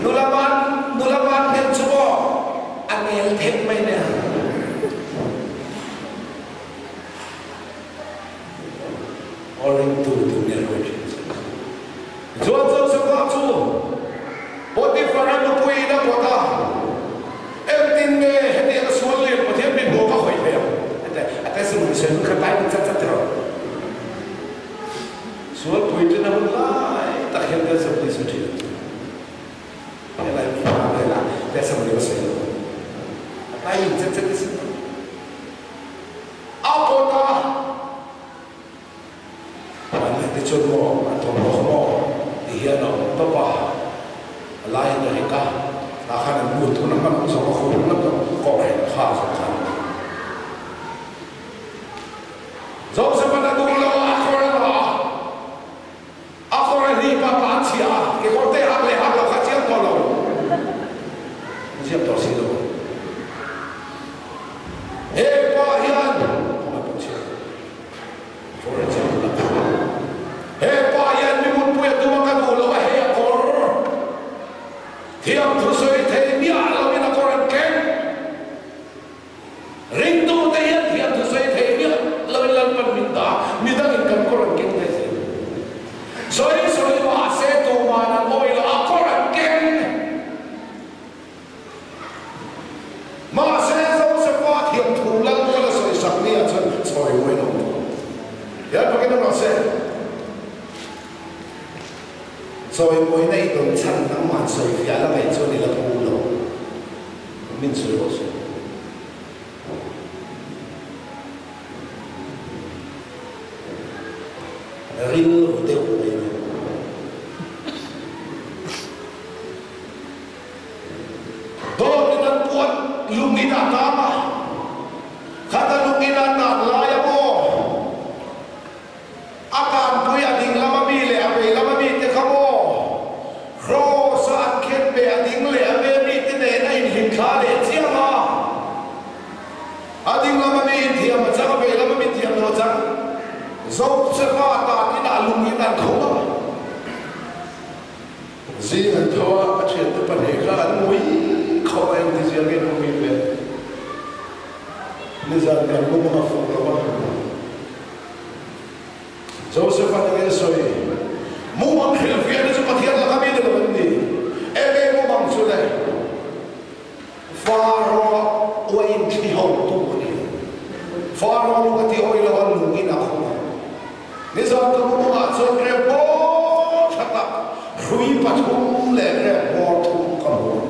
Nula ban nula ban hmel chu maw a nel thek mai nia. Aw ringtu tu nge ruai thin che. Chuan Josefa chu Potiphar-a nupuiin a pawt a, Engtin nge hetiang a sual lian Pathian min hmuh ka hawi hle ang? A ti a. A testimony sawi hun kha tlai min chat chat tiraw? Sual puitlin a hun lai tak hian testimony sawi thin ang chu. Helai mi hma velah testimony va sawi lo. A tlai min chat chat asin. A pawt a. Mahni te chuan maw a thawmhnaw kha maw ti hian a awm tawp a, a laiin a rek a, tah khan an mut hun a hman zawng a khur lam zawng kawng reng kha zawng khan a ni. Joseph-a'n a duh lo a, a kawr a nawh a, a kawr a hlip a, tlan chhia a, kekawr te hak leh hak lo kha chiang tawh lo, a ziak tawh si lo. He pa hian kawng a pawh chhia. For example, He pa hian mi mutpui a tum a ka duh lo a hei a kawr thiam thusawi thei miah lo in a kawr an keng. Ringtu te hian thiam thusawi thei miah lo in Lalpan min dah a, midang in kan kawr an keng thei zel. Sawi sawi mahse tuman an awih lo a kawr an keng. Mahse, Josefa thiam thu lal ka la sawi sak ni ah chuan chawi mawi lo tawh. Hian pakin a rawh se. Chawi mawina i dawn chhan nangmah sawi fiah la ngaih chuan i la phu lo. Min sawi rawh se. Rilru deuh mai a ni. Dawt in an puan lung in a tang a, khata lung in a tan lai a maw? A tanpui a ding lama mi leh a vei lama mi te kha maw? Kraws a an khen ve a ding leh a ve mi te nen a inhlimthla leh chiang a. A ding lama mi inthiam a chang, a vei lama mi inthiam lo a chang. Zosefa tan inah lung in an khum a. Zing an tho a, a thiante pahnih kha an ngui khawp a, engti zia nge an ngui ve? Nizan kan lung a fuh lo a. Joseph-a eng nge sawi? Mumang hrilhfiahna chu Pathian laka mi ni lo an ni. Eng nge mumang chu le? Faro-a uain thli ho tu a ni. Faro lung a ti hawi lo a, lungin a khum a. Nizan ka mumangah chuan rep bawr tha tak, hrui pathum leh rep bawr thum ka hmu a.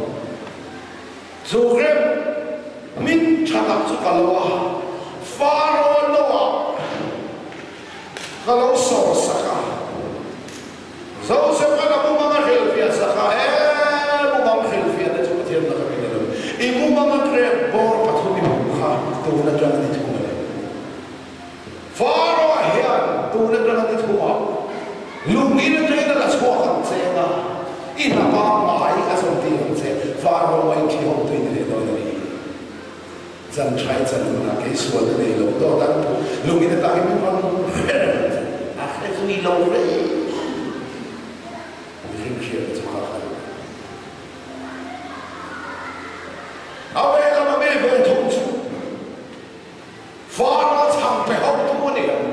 Chu rep hming tha tak chu ka lo a, Faro noah ka lo sawr sak a. Joseph-a'n a mumang a hrilhfiah sak a, He mumang hrilhfiahna chu Pathian laka min a lo. I mumanga rep bawr pathum. Tun atanga ni thum a ni. Pharaoh hian tun atanga ni thumah lung in atangin a la chhuak ang che anga, i hna pangngai a zawm tir ang che. Pharaoh a inthihawm tui ni leh dawn a ni. Chan thai chan hunah kei sual na nei lo dawt an phu lung in atangin min rawn hre reng ang che. A hre zui lo reng. Mihring hriatna chu kha kha a ni. A ve lam a mi ve thung chu Fara chhang pe ho tu a ni ang.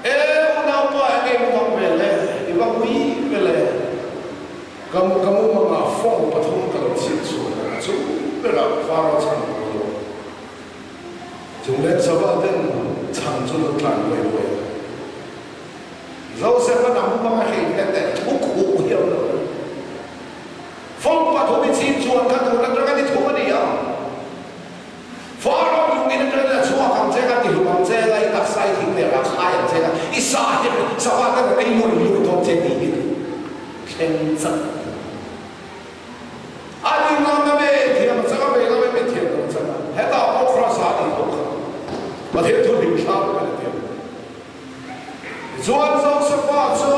E unaupa enge i mumang ve le, i va ngui ve le. Ka ka mumangah fawng pathum ka lo chhiat chhuah a, a chung berah Fara chhang ka lo. Chung leh sava ten chhang chu lo tlan buai buai a. Joseph-a mumang a hrilh hmet leh thu khuh hiam lo. Fawng pathum i chhip chuan kha tun atanga ni thum a ni a. Pharaoh lungin atangin a chhuak ang che nga, tihlum ang che nga, i taksa i thing leh rah khai ang che nga, i sa hi sava ten an ei luai luai dawn che tih hi thleng chak. A ding lam na me thiam a chang a, vei lam e me thiam lo a chang a, hetah pawh Kraws-ah a tih tawh kha. Pathian thu hlim thlam kan a tiam. Tichuan Josefa chu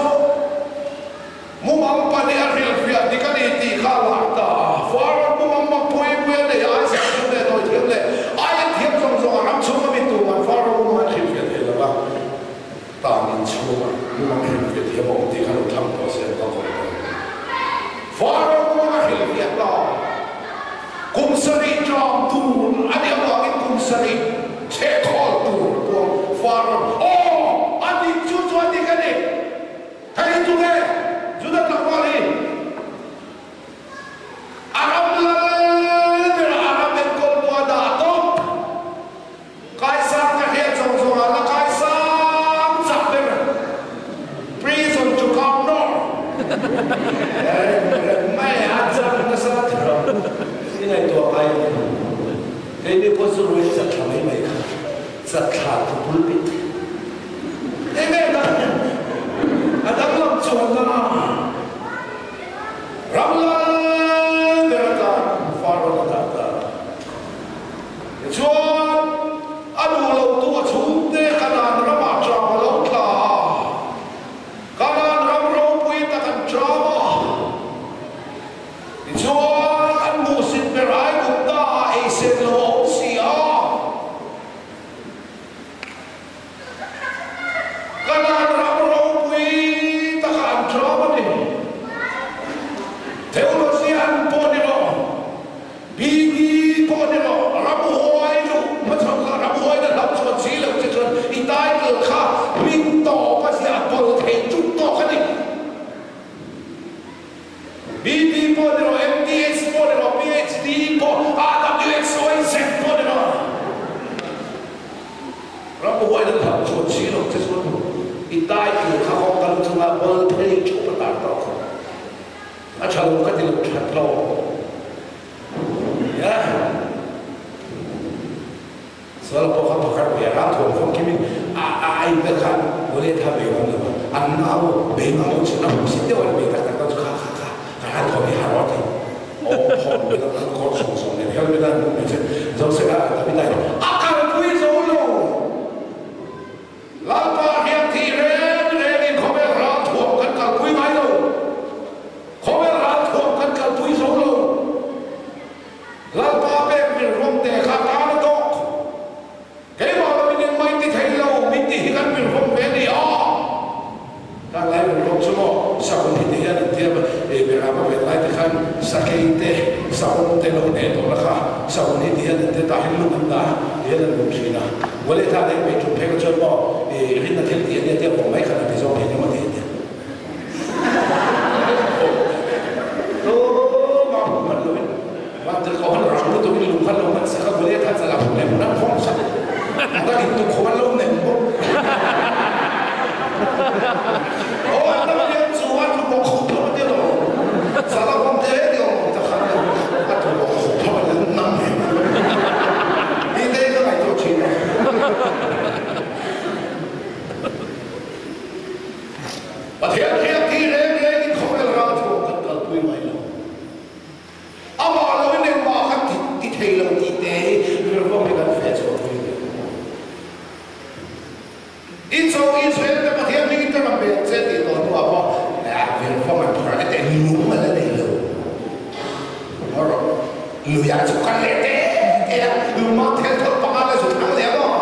mumang pahnih a hrilhfiah dik a ni tih kha a lar ta a. Pharaoh mumang mak pui pui a nei a, Isaac thiam leh Dawi thiam leh Ain thiam zawng zawng a ram chhunga mi tuman Pharaoh mumang an hrilhfiah thei lo va, tan in chhunga mumang hrilhfiah thiam a awm tih kha lo thlang tawh se an va kawm dawn. Pharaoh mumang a hrilhfiah ta. Kum sarih ṭam tur a nih avangin kum sarih chhehkhawl tur a puang Pharaoh. Aw! A dik chu chu a dik a ni. Hei hi tunge? Juda tlangval hi a ram lal berah a ram enkawl tu a dah tawp. Kaisang ka hriat zawng zawngah la kaisang chak ber prison chu kap nawr reng mai a chak nasa thar i ngaihtuah ngai a ni. Keini pawh chu ruai chat thla mai mai kha chat thla thu pulpit enge dang a danglam chuan na ram lal ber atan Pharaoh a dah ta. Tichuan, a duh lotu a chhungte Kanaan ramah ṭam a lo tla a, Kanaan ram ropui tak an ṭam a. Tichuan, an hmuhsit ber Aigupta-ah ei sen lo a awm si a. Kanaan ram ropui takah an ṭam a ni. Theology an pawh ni lo. BD pawh ni lo, ramhuai luh hmachhawn kha ramhuai na hlauh chuan si lo che chuan i title kha hming tawp a ziah bawl thei ṭup tawk a ni. BD pawh ni lo, MTH pawh ni lo, PhD pawh, RWXYZ pawh ni lo, ramhuai na hlauh chuan si lo che chuan i title kha kawngka lu chunga bawl thei ṭhup a tar tawk. A tha lo ka ti lo that lo nia. Sual pawh kha pakhat ve a ral thuam fawm khimin a a a in te khan mawle tha bei ngam lo a an nau bei ngam lo chin a hmusit deuh an bei tak tak chu kha kha kha ka ral thuam hi har awt hi aw phawm ve an kawr sawng sawng nen helmet a an buk mai che zo sek a Davida in a kalpui zo lo. Lalpa hian thih reng rengin khawvel ral thuam kan kalpui ngai lo. Khawvel ral thuam kan kalpui zo lo. Lalpa pek min rawm te kha tan a tawk. Keimah lo min engmah in ti thei lo, min tih hi kan min rawm ve a ni a. Kan lai min rawm chu maw sakawm hi ti hian an tia e berah va ven lai te khan sakei te sakawm te lo hneh tawh la kha sakawm hi ti hian an tia tah hian lung an dah a ti hian an lung thin a. Wale tha deng mai tum phei kha chuan maw i rinna thil tih a nia tia vawng mai khan a ti zawk thei nia maw ti a nia. Tumah hmuh hman loin van tirhkoh han rang lutuk in lung khan lo hman sak a wale tha chala hmuh leh hmun an khawng sak a tak in tukkhum an lo nem bawk. Aw an lam hian chu a tlu bawk khup phawt a tia lo chala vawng te ti awm awm tak khan a tlu bawk khup phawt a tia nam em Ni te ka ngaihtuah thin a. Pathian hian thi reng rengin khawvel ral thuam kan kalpui mai lo. Amah loin engmah kan ti thei lo tih te hi rilruam hi kan feh chhuah pui. Luiah chu kal leh te te a, lungmang thel thawlh panga la zu thang leh maw?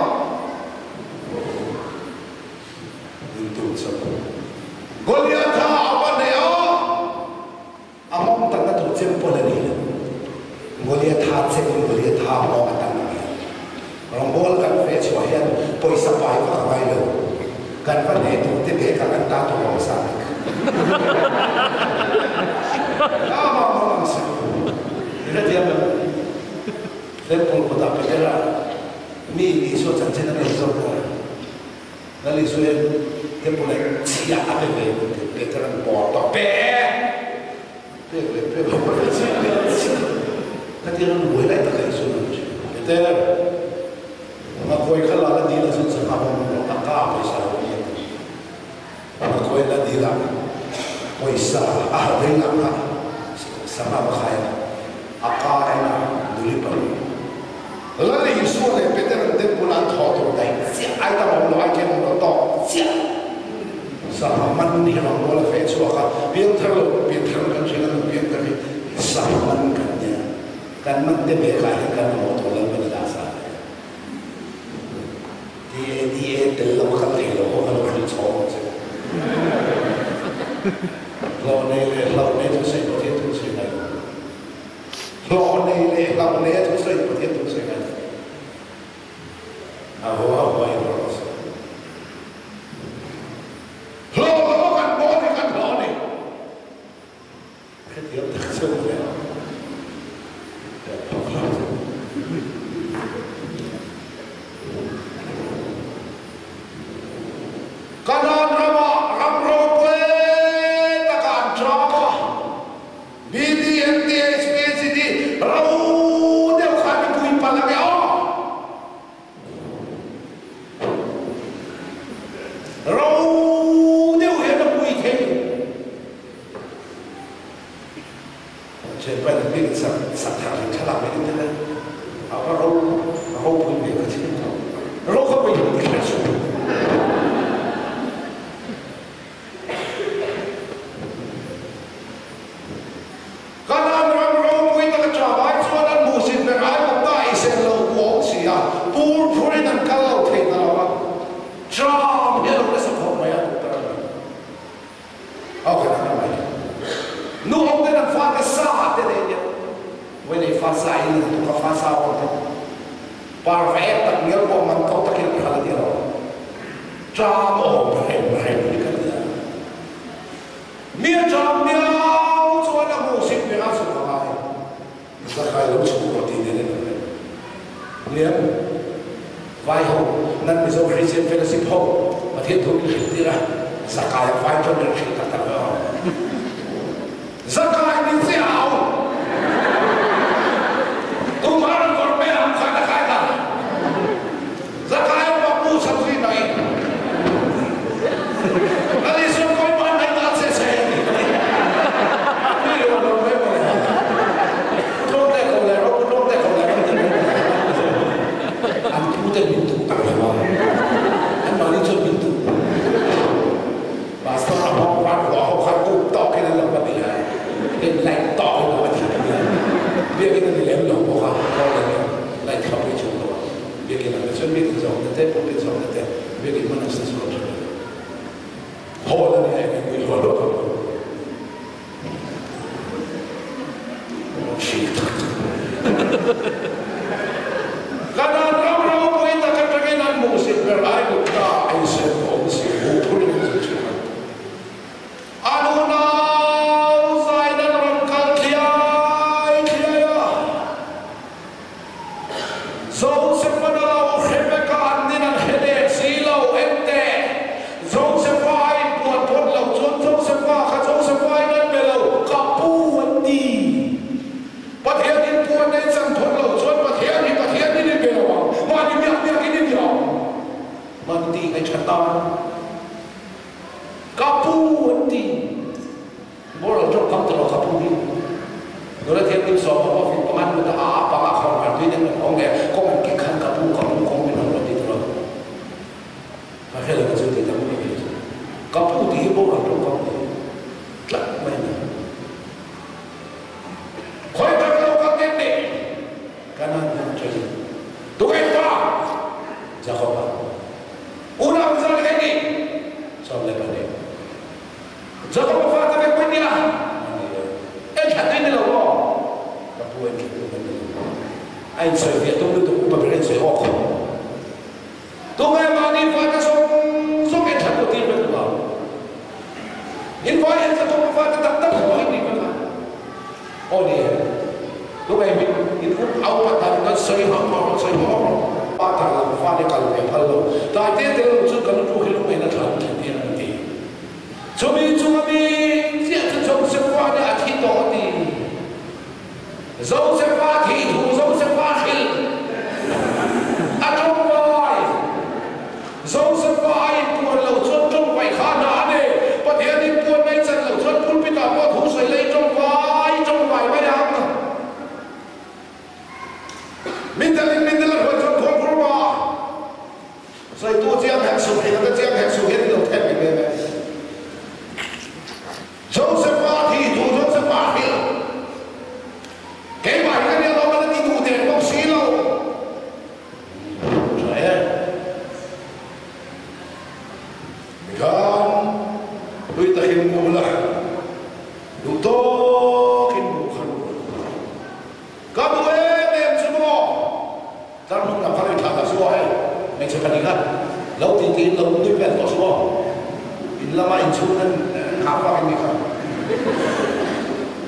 In tum chawp. Goliatha a va hneh a, a mawng tanna tur chem pawl a ni lo. Goliatha chemin Goliatha mawng a tan a ni. Rawngbawl kan ve chhuah hian pawisa pai vak a ngai lo. Kan va hneh tur te bag ah kan ta tur a awm sa vek. Ama mawng ang si. I hrethiam em? Temple kawtah Petera mi Isua chanchin a nei zawk a. Lal Isua hian temple ah chhiah a pe ve tih Petera'n bawr tawh pe e! Pek leh pek lo ka hre chiah chiah chiah. Ka ti ran buai lai tak a Isua nan thin. Peter, Ngakhawi kha la la dil a chun sangha bawm rawh a ka pawisa lo ni a ti. Ngakhawi la dil a pawisa a ha vei lah kha sangha va khai a, a ka en a nuli pahnih. Lal Isua leh Peter an temple an thawh tur daih chiah ai tam awm lo ai tlem awm lo tawk chiah. Sangha man hi rambual a feh chhuak a, piangthar lo piangthar kan hria kan lo piangthar hi sangha man kan nia. Kan man te bek ah hian kan mamawh tur lal ban a dah sa ve. DADA tel lo a kal thei lo ho kha lo hrilh chhawng ang che. Hlawh nei leh hlauh nei thusawi Pathian thu sawi ngai lo. Hlawh nei leh hlauh nei a thusawi Pathian thu sawi ngai lo. A haw a huai rawh a sawi. Hlawh lo a kan bawn hi kan hlawh a ni. Hrethiam tak chu a ni a. Thawk hlauh chu. Kanaan ramah ram ropui takah an ṭam a. BDMTHPCD ro deuh kha mipui palh ange aw. Ro deuh hian a pui thei. Thianpa in bik sak sak thar hi thlalak ve deuh deuh a, a va ro ropui ve ka ti. Ro kha pui ti kher suh. Kanaan ram ropui tak a ṭha vai chuan an hmuhsit ber ai bawk ta i sen lo ku awm si a, pur phurin an kal lo thei ta lo a, ṭam hi a lo nasa khawp mai a tuk ta a ni. Aw Kanaan ram ai nu ho ten an fate sa te nei nia, vawi nei fa sa in an tuk a fa sa awm te parva ek tak ngial pawh man to takin an hal a ti lo. Ṭam awm rem rem hi ka ti a. Mi a ṭam miau chuan a hmuhsit ber a chhuk a ngai. Zakai lo chhuk rawh tih nen in rem. Lian, Vai ho, nan Mizo Christian Fellowship ho Pathian thu min hrilh tir a, Zakai a vai chuan min hrilh tak tak ve aw. Zakai min che au. Tumah ran kawr me ang khan a kai ta. Zakai a pa pu chak zui mai. Lal Isua kawi man nai ta che che. Mi lo lo mai mo le. Tlawm te ko le ro tlawm te ko le ro te An pu te min tu tak lo a. An mahni chuan min tu. Pastor a hmang van ruah ho khan up tawkin an lo va ti a, in light tawkin a va ti a nia. Biakinn a ni lem lo bawk a, hall a nia, light kha pui chung lo a. Biakinn ah te chuan biakinn zawng te te, pulpit zawng te te, biakinn hman a sa chhuak thin lo. Hall a nia, eng eng ui luah luah kha lo. Kanaan ram ropui tak atangin an hmuhsit ber Aigupta eisen awm si huphurh in zu thin a. An unau zain an rawn kal thliai thliai a. Josefa na lo hre vek a, an nin an hre leh si lo. Enteh, Josefa a inpuan phawt loh chuan Josefa kha Josefa in an be lo, ka pu an ti. Pathian inpuan nei chan phawt loh chuan Pathian hi Pathian in i be lo ang, mahni biak biak in i bia ang. Mahni tih ngaihṭha tan, ka pu an ti. Moral tawngkam te rawh ka pu hi. Nula thianghlim sawm a pawh fing pangan lut a a a panga khawm har tui deuh deuh awm leh kawng an kek khan ka pu ka pu kawng min rawn rawn ti tawh lo. Ka hre lo chu ti tam mai mai chu. Ka pu tih hi moral tawngkam ni tlat mai a ni. Khawi tak lo ka ken nih. pu a inthlan tum kan ni lo. A insawi fiah tum lutuk upa ber a insawi awk. Tunge mahni fate zawng zawng en thlan tir vek lo ang? In vai en thla tum fate tak tak pawh in nih vek a. Aw ni e. Tunge min in up au pat dan in kan sawi hauh hauh rawh sawi hauh rawh. Pa tar lam fate kal ve phal lo. Tlai te tel lo chuan kan upu hi lungngaihna thlan thlen tir an ti. Chumi chunga mi chiah chu Josefa nih a thi tawh a ti. Josefa thih thu Josefa hrilh a tawngpai. Josefa a inpuan loh chuan tawngpai kha hna a nei. Pathian inpuan mai chan loh chuan pulpit ah pawh thu sawi lei tawngpai tawngpai mai ang. Middle in middle a hruai chuan khawl phur ma. Sawitu chiang hek suh, hei ka chiang hek suh hian i lo then ni ve mai. Joseph-a thi thu Joseph-a hrilh. Keimah hi ka nia lawm a la ti duh der bawk si lo. Tha e. Mikhan tui takin mu la, duh tawkin mu khan. Ka duh em em chu maw? Tlar hmun lam kha lo inthlah dah suh aw hei, hmeichhe pahnih kha lo ti tiin lo nui vel tawh suh aw, in lama inchhung an nghah vak in ni kha.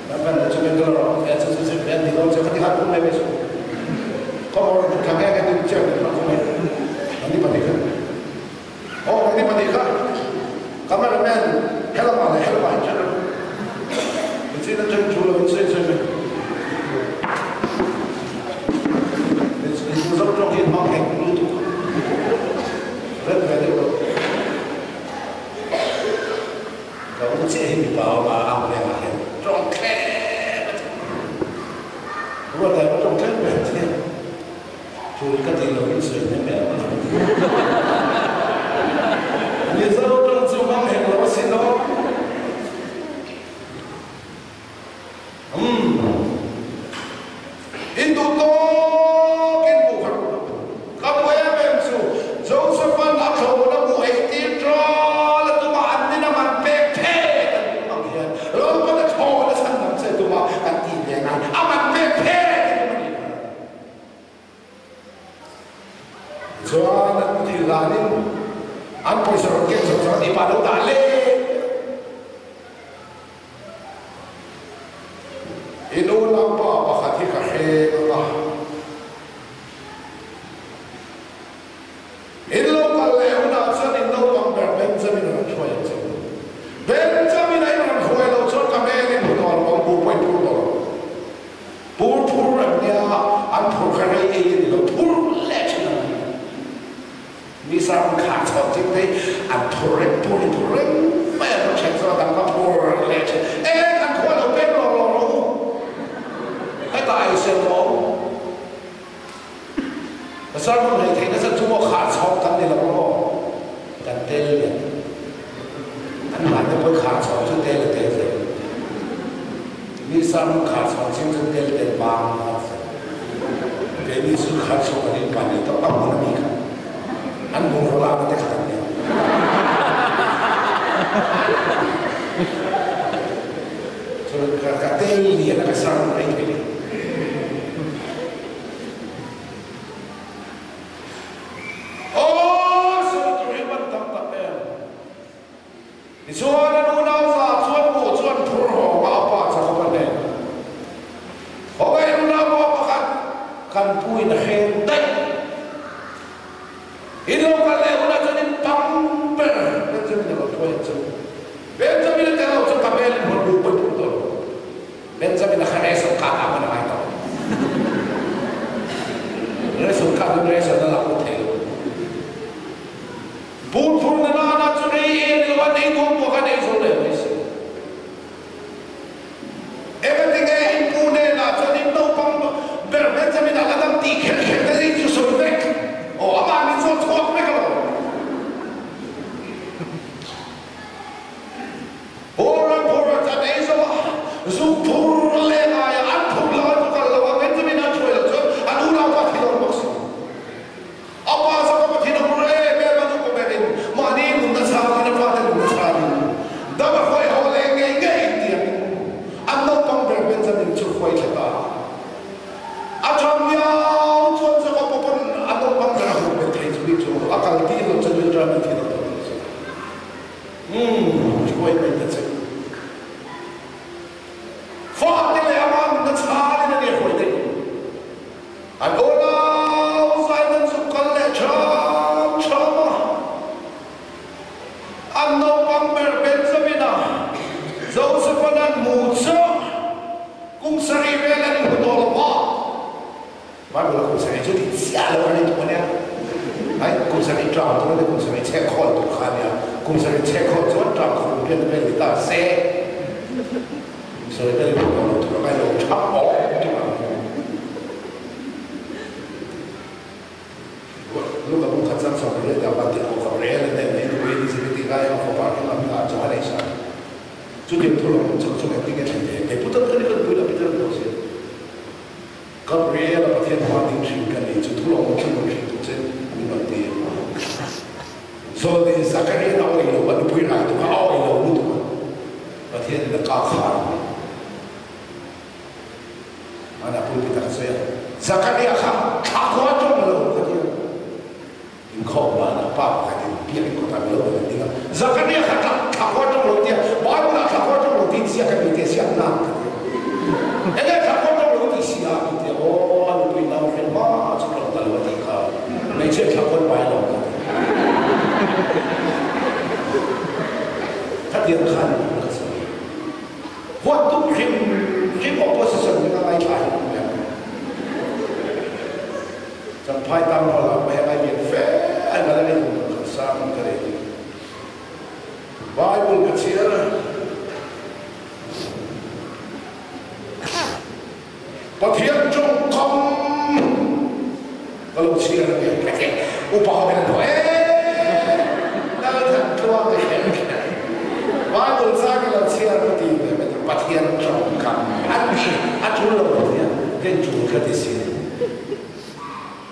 Kan fan chu men rawh, e chu chu chu men ni dawn che kha ti khan phun mai mai suh. Khaw maw rawn thutthla nghe nghe tin chair min hmang khawm hei, nangni pahnih kha. Aw nangni pahnih kha cameraman helamah leh helamah in ṭhen a, nichin aṭang thu lo in sawi sawi mai. Mizo ṭawng hi hmang hek lutuk a, rem ve deuh lo. Ka u chiah hi mipa awm a, ang vengah hian ṭawng tlem a ti. Ruata erawh ṭawng tlem ve a ti. Ṭul ka tih loh in sawi hnem em a. Mizo ṭawng chu hmang hek lo asin aw. Umm. In duh tawkin hmuh kha ka hmu em em chu Joseph-a'n a thlawhna hmuh ei tir ṭal a tumah an nin a man pek phet an tum ang hian Lalpan a thlawhna chhan dang che tumah kan tih ve ngai a man pek phet a tum a nih kha. Chuan an muthilh danin an pawisa rawn keng zawk zawk a tih pah lo dah leh. I nu lampa pakhat hi ka hre ang a. In lo kal leh hunah chuan in naupang ber Benjamin a rawn hruai ang che u. Benjamin a in rawn hruai loh chuan ka hmel in hmu tawh lo ang, bu pawh in phur tawh lo. Pur phur an nia, an phur kha rei ei a ni lo, phur leh thin ang. Mi sam khar chho ching te an phur reng phur in phur reng mai an rawn thleng chuan a dang kha phur leh thin. E kan khua lo pek lawk lawk rawh u. Hetah ei siam rawh u. Pasal hmun hlei theih nasa chu maw khar chho kan ni lo maw? Kan tel lian. An mah te pawh khar chho chu tel a tel zel. Mi sam khar chho ching chu tel tel bang a zel. Keini chu khar chho kan in pan leh tawp a hmun a mi kha. An bungraw lakna te kha kan nei. Chuan ka ka tel lian a ka sang mai thei. Aw sawi tur hi man tam tak em. Tichuan an unau za chuan buh chu an phur hawng a, a pa Jakob-a hnenah, Khawngaih unau pa pakhat kan puin a hreng daih. In lo kal leh hunah chuan in pang ber Benjamin a rawn hruai ang che u. Benjamin a tel lo chuan ka hmel in rawn luh pawi phur tawh lo. Benjamin a kha ration card ah hman a ngai tawh. Ration card in ration a lak lut thei lo. Burphur na nana chu rei em lo a nei dawn pawh kha nei zo leh mai si. Engatinge in pu hnenah chuan in naupang ber Benjamin a la dam tih kher kher te in chu sawi vek. Aw amah min zawt chhuak vek alawm. Phur an phur a chan ei zo a, zuk phur leh aia an phur lo a chu kal lo a Benjamin an hruai loh chuan an unaupa thi dawn bawk si. A pa zawk a Pathian a hur em em a, nupa berin mahni nunna chhangin a fate nunna chhangin dam a hruai haw leh ngei ngei tiangin an naupang ber Benjamin chu hruai thla ta a. Bible a kum sarih chu ti chiah lo a ni tuk ania. Ai kum sarih ṭang tur ania kum sarih chhekhawl tur kha ania. Kum sarih chhekhawl chuan ṭang kha kum riat vel ni ta se. Kum sarih vel in awm lo tur a ngai lo ṭhap awm tuk ang. Luka bung khat chang 28 ah van tirhkoh Gabriel a nen in nupui Elizabeth-i lai a fapa hrang a hmingah Johan a i sa. Chutiang thu lawmawm chang chu engtin nge thlen ve? Kei putar ka ni ka nupui lah Peter a ni tawh si. Gabriel a Pathian hma ding hrin ka ni chu thu lawmawm thil rawn hrin tur che min rawn ti. Zawlnei Zachariah a awih lo, a nupui rai tuk a, a awih lo lutuk a, Pathian in a kah khar a ni. Hmanah pulpit ah ka sawi a, Zakaria kha thla khua tawng lo ka ti a. Inkhawm danah pa pakhat in biakinn kawtah mi lo rawn ding a, Zakaria kha thla thla khua tawng lo tia Bible ah thla khua tawng lo tiin ziak a mi te ziak nan ka ti a. Enge thla khua tawng lo tih si a mi tia aw a nupui nau hre hma chu tawng ta lo a tih kha hmeichhia thla khuan pai lo ka ti. Khatiang khan ka sawi. Huat tum hrim hrim opposition hi ka ngaithla hi kum em. Champhai town hall ah pawh hian ai lian fe ai kal a ni kum khat sang ka nei hi. Bible ka chhiar a. Pathian tawngkam ka lo chhiar a ni. Upa ho hian an thaw e Lalthan tluang i hrem kher. Bible cha ka lo chhiar ka ti ve mai chu Pathian tawngkam a ti a tul lo Pathian ken tul ka ti si.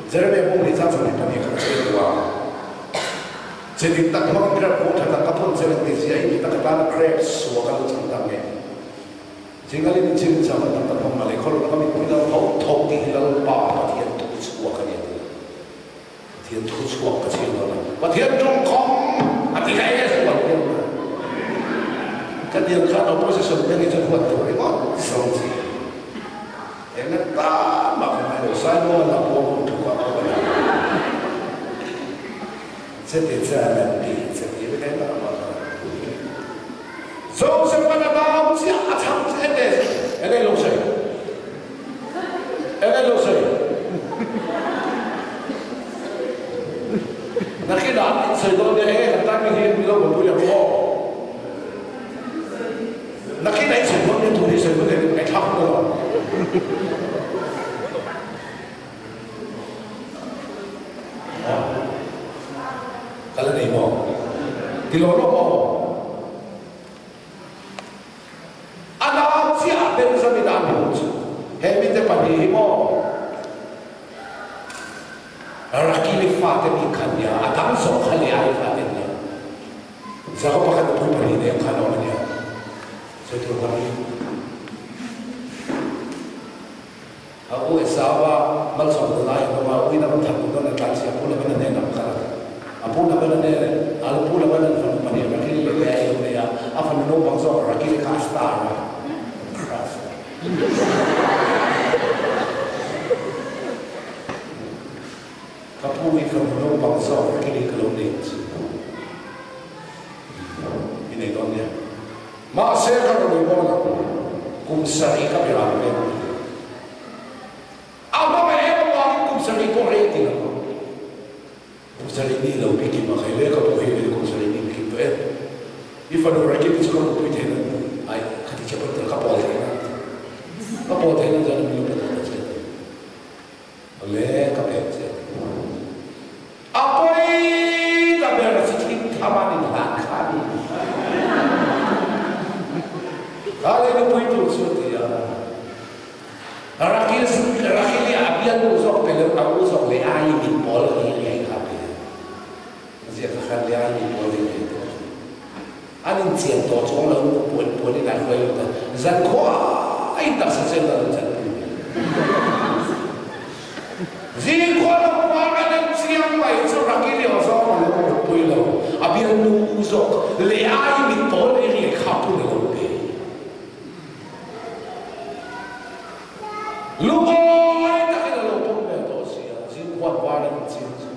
Jeremiah bung nih caan 22 kha ka chhiar duh a. Che dik tak hmang in grep kung tha tak ka phun che an ti zia i nih tak ka tan a grep sua ka lo chang tak nge. Zingalin in chim cham an tam tak hmang malay khaw lo ka mipui lo tho tho tih hi Lalpa Pathian thu chhuak a ni a ti. Pathian thu chhuak ka chhiar dawn a, Pathian tawngkam a ti hle sual hian na. Ka tiang khan opposition te nih chuan huat tur ringawt zawng chi. Eng atan mah ka ngai lo, Saimawla lah pawh hun thu kha ka la. Cheti chuan an ti, cheti vek engah mah ka ngai lo. Joseph an a nau chiah a chhang che enge enge lo sawi enge lo sawi nakinah in sawi dawn nia enge kan tan mi hi mi lo buaipui ang aw nakinah in sawi dawn nia thu hi sawi dawn nia ngaihthlak hun a lo. Ka la nei maw? Ti lo lawk maw? A nau chiah Benjamin a hmuh chu he mite pahnih hi maw? Rakili fate bik kha nia, a dang zawk kha leh ai fate nia. Jakob-a kha nupui pahnih nei ang khan a awm a nia. Sawi tur kha mi. A u Esau-a malsawm ta lai an awm a, a uin a rawn that duh dawn a tlan chhia, Pu Labana nen ang kal a. A pu Labana nen, a pu Labana'n fanu pahnih Rakili leh Leah i lo nei a, a fanu naupang zawk Rakili kha a star a, crush a. Ka pu i fanu naupang zawk Rakili ka lo nei chu i nei dawn nia. Mahse ka rawn inbawn ang, kum sarih ka bia ang vek ti. A hmanga em avangin kum sarih pawh rei ti lo ang. Kum sarih ni lo bikim a khai le ka pawh hi le kum sarih ni bikim tawh em. I fanu Rakip chu ka mutpui thei nan ai ka ti che pawn tel ka pawl thei nan ka pawl thei nan chuan min lo pe tawh ta che ti. Le ka pek che ti. A pawi ta ber chu thing tham an inhlan kha a ni. Kha lei nupui tur chu a ti a. Rakil Rakil i a bialnu zawk pe lo, a u zawk leh ai mit pawl hi riai kha a pe. A ziak kha khan leh ai mit pawl hi riai tawh. An inchian tawh chuang lo, puan puan in an hruai lut a, zankhua a in taksa chen an lo chanpui mai. Zingkhua lo par an en chiang mai chu Rakili aw zawng a lo mutpui lo, a bialnu u zawk leh ai mit pawl i riai kha pun a lo pe. Lungawi takin a lo pawm ve tawh si a, zingkhuan var an inchiang chu.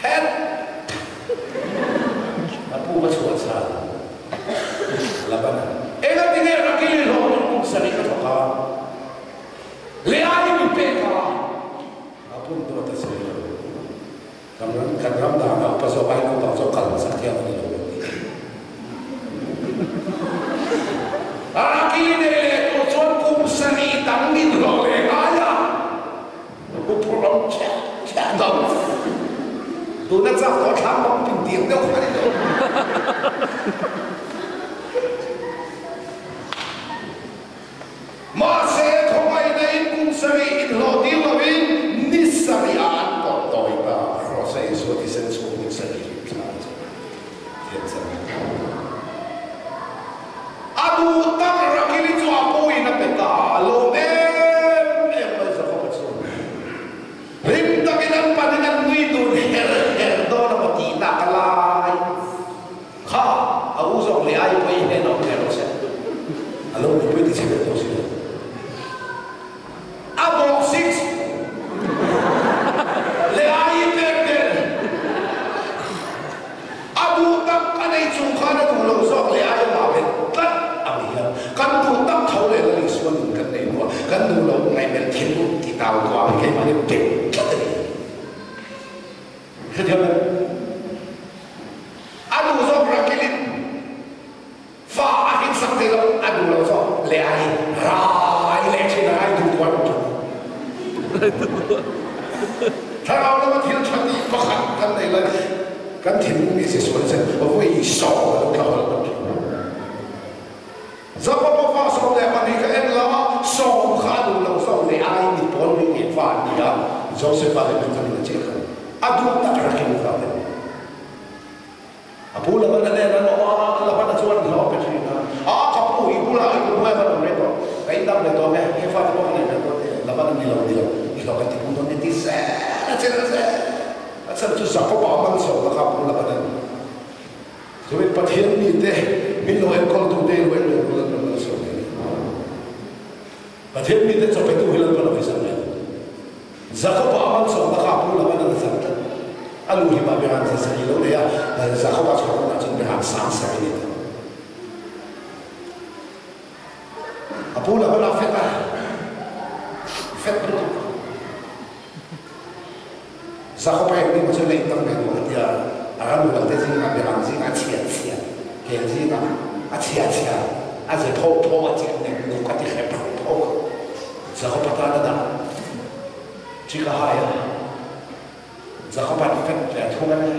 Het! A pu ka chhuah chhan Labana. Engati nge Rakili hlawh tur kum sarih ka thawk a? Leah-i min pek a. Kan ram danah upa zawk aiin naupang zawk kal hmasak thiang a ni lo an ti. A ki nei leh tur chuan kum sarih dang inhlawh leh ngai a, huphurh awm chiah chiah lo. Tuna chak tawh thlam bang pin tiang deuh kha a ni lo. Mahse, khawngaihna in kum sarih inhlawh dil lovin ni sarih ah an pawt tawi ta. Kross a Isua thisen chhung ni sarih hlim thla a chu thiam chan a ni. A duh tak Rakili chu a pu in a pe ta a, a lawm em em mai Jakob-a chu. Hlim takin an panin an nui dun her her dawn a maw tih nak a lai. Kha a u zawk leh ai pawh i hnen awm ve rawh se. A lo nupui ti chhe ve tawh si lo. A bawk six leh ai i pek ber. A duh tak a nei chung khan a duh lo zawk leh ai a ngah bet tlat ang hian kan duh tak tho leh Lal Isua nun kan nei hnuah kan duh lo ngaihmelh thinlung ti tau tuah ang keimahni bet tlat a ni. Hrethiam em? A duh zawk Rakilin fa a hit sak thei lo, a duh lo zawk Leah hi rai leh thin a rai duh duh a rawn ṭhu. Thlarau lama thil ṭha tih pakhat kan nei lai kan thinlung nih si sual chen vawi sawm a lo tla hawlh kan ṭhin. Jakob-a fa 12 ka en la, sawm kha a duh lo zawk leh ai mit pawl mi nge fa an ni a, Joseph-a leh Benjamin-a chiah khan a duh tak rakin fa te ni. A pu Laban-a nen an awm a, Laban-a chuan hlawh a pe thin a, A ka pu, i bulah i kut hnuai van awm rei tawh, ka indam leh tawh ang e, he fa te pawh ka nei ve dawn e, Laban-a ni lo, ni lo, i hlawh kan ti pung dawn e ti zel a chen a zel a chhan chu Jakob-a a malsawmna kha a pu Laban-a ni. Chuan Pathian mite min lo enkawltute hi lo en reng reng Lalpan malsawm thei a ni. Pathian mite chawpetu hi Lalpan a visa mai lo. Jakoba a malsawmna kha a pu lo a nana zan tlat. A lu hi mah Beram zan sarih lo nei a, Jakoba chhuah hunah chuan Beram sang sarih a ni ta. A pu lo a fet a, fet lutuk. Jakob a engtin maw chu lei tam ve duh a tia, a ram rual te zingah Beram zingah a chhia chhia, kel zingah a chhia chhia, a ze pho pho a chiah nek nuk a ti hrep hrep pho a. Jakob a tan a dah chik a hai a, Jakob an fet ve thung a ni.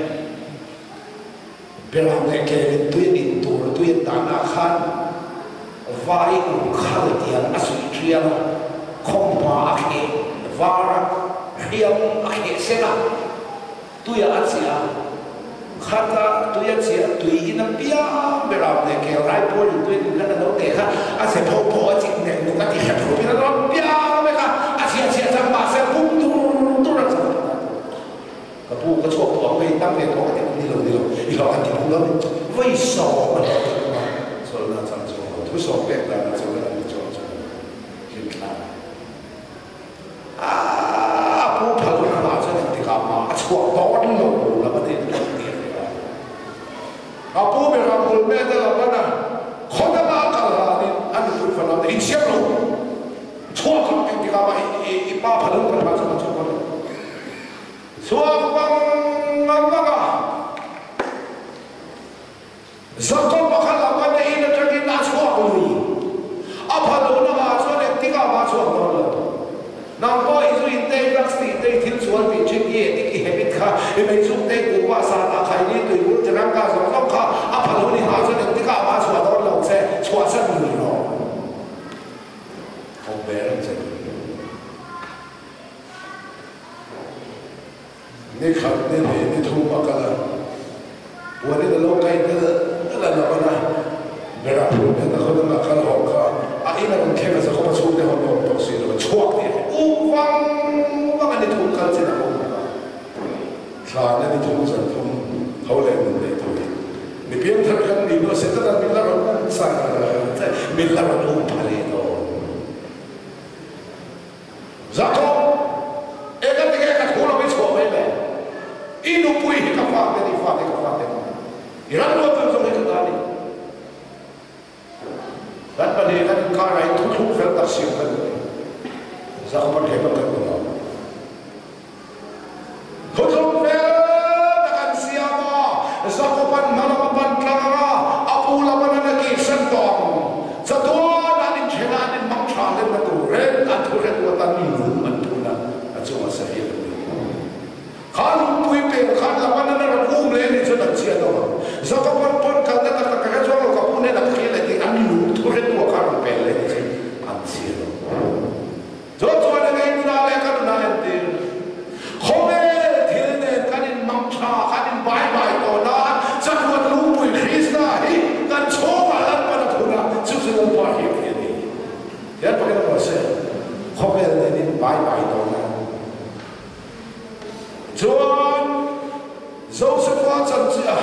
Beram leh kel in tui an in tur tui an dahna ah khan vai um khal tiang a suih ṭial a, khawmpa a kheh var a, hriam a kheh sen a, tui ah a chiah a, khata tui a chiah tui in a piang Beram leh kel raipuar in tui an in khan a lo teh kha a ze pho pho a chik nek nuk a ti hrep hrep in a rawn piang vek a, a chiah chiah chang mahse pum dur dur a chang ta. Ka pu ka chhuak tawh ang hei tam ve tawh ka ti ni lo ni lo i hlawh kan ti phung lo ni vawi sawm a hlawh ti phung a chawlhna chang chuang lo thu sawm pek dan a chawlhna kan ti chuang chuang lo hlim thla a a pu phal hun hma chuan engtik ah mah a chhuak dawn lo lam a nei tawh tih a hria a pu ber a bul met a lam a khaw danga a kal hlanin a nupui fanau te insiam lo chhuak ang engtik ah mah i pa phal hun hma chuan a chhuak dawn lo. Chhuak vang a vang a, Jakob a kha laka na in atangin a chhuak lui. A phaluna ah chuan engtikah mah a chhuak dawn lo. Nang pawh i zu in te, i drugs tih te, i thil sual tih thin i etik i habit kha, i meichhuk te, i kuhva sahna khaini tuibur tirangka zawng zawng kha a phalun i nghah chuan engtikah mah a chhuah dawn lo che, chhuahsan lui rawh. Awm ve reng che. Ni khat ni hnih ni thum a kal a, puanin a lo kai tel tel a lo ban a, berah phur hmel na khawn a kal hawk kha a in a rawn thleng a, Jakob a chhungte hawn a awm tawh si lo, a chhuak tih a hre um vang vang a, ni thum kal chin a awm bawk a, thlan a ni thum zan thum tho leh nun nei tho hi mi piangthar kan ni hnuah Setana min la rawn um char char, min la rawn um pha leh dawn. Jakob, engati nge ka thu lo i chhuah mai le? I nupui hi ka fate ni, fate ka fate ni. I ram rual tur zawng hi ka ta ni. Kan pahnih kan inkarah in thuthlung fel tak siam kan ni. Jakob an thei bak kan ni lo. Thuthlung fel tak Tian pakin a se khawvel nenin bye bye dawn a. Chuan Josepha chanchia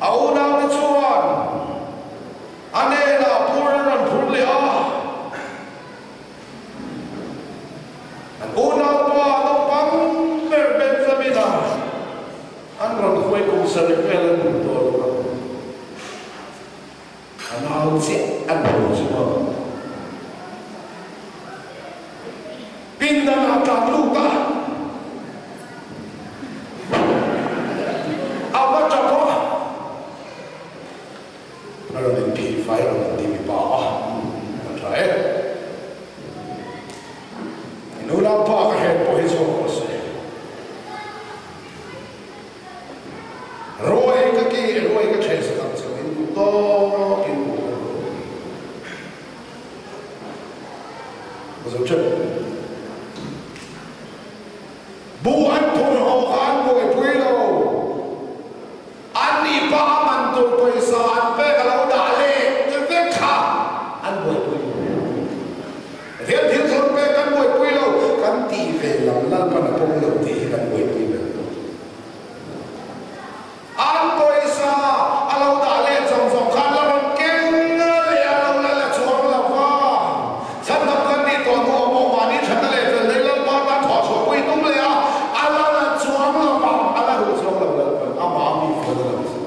a unaute chuan a hnenah pur an rawn phur leh a. An unaupa naupang ber Benjamin-a an rawn huai kum sarih vel an hmu tawh lo a. A nau chiah an hmu chu maw? Pindan ah tlan lut a, a va tap a, a rawn inphih fai rawn inti mipa a, a tha e. In unaupa ka hriat pawh hi chhuak rawh se. Ruai ka ki, ruai ka ṭhen sak ang che u, in duh tawk in duh ka duh. Ka zo ṭep. Buh an phur ho kha an buaipui lo. An nih pa a man tur pawisa an pek a lo dah leh te vek kha an buaipui lo. Pathian thil thlawr pek kan buaipui lo, kan tih ve lam Lalpan a pawm lo tih hi kan buaipui ber lo. An pawisa a lo dah leh zawng zawng khan la rawn keng leh a lo la la chuang lo va. Chhandam kan nih tawh hnu ah pawh mahni thatna leh fel nei Lalpa tan thawh chhuah pui tum leh a, a la la chuang lo va, a la duh chuang lo Lalpan amah mi fel a lo chu.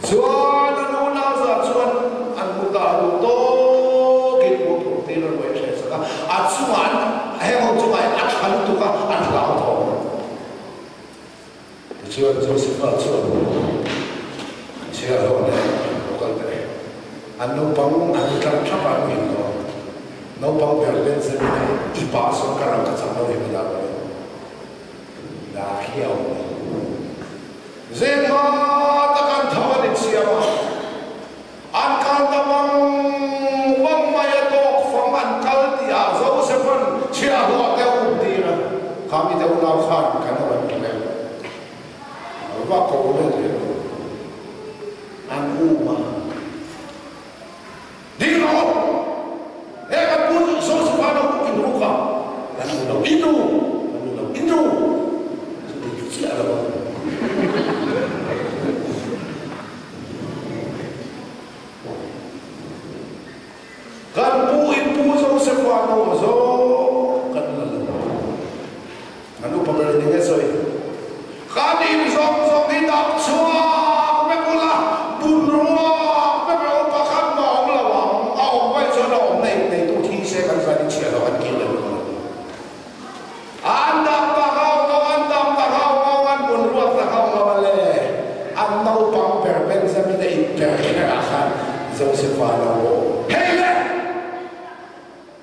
Chuan an unau zah chuan an hmu ta a duh tawkin mu phur tir a ruai ṭhen sak a, a chungah an heng ho chungah hian a ṭha lutuk a, an hlau thawm a. Tichuan Josepha chuan chhiahhlawh leh lo kal ta e. An naupang an tlang ṭhap a, an muhil lo a. Naupang ber Benjamin a i pah sawn ka ram ka chang lo hi ka dah lo e. Dah khi a awm lo. Zehma tak an tho an insiam a, an kal ta vang vang mai a, tawk fang an kal tih ah Joseph-a'n chhiahhlawh te a um tir a, kha mi te unau khan kan lo an ti reng. A va ko let leh lo. An um a. Ding rawh! He kan pu chu Joseph-a no bawk in ruk a, kan hmu lo i nu, kan hmu lo i nu, chuti chu chiah lo ang. Kan pu in pu Joseph-a no a zawng kan la lo. Kan upa ber in enge sawi? Kan in zawng zawng hi dam chhuak vek ula, bun ruak vek rawh u, pakhat mah awm lo ang, a awm vaih chuan a awm nei neitu thi se kan zan in chhiah lo an kir leh dawn a ni. An dam ta hauh lo, an dam ta hauh lo, an bun ruak ta hauh lo a le. An naupang ber Benjamin a in ber kher ah khan Josepha lo awm. Hei le!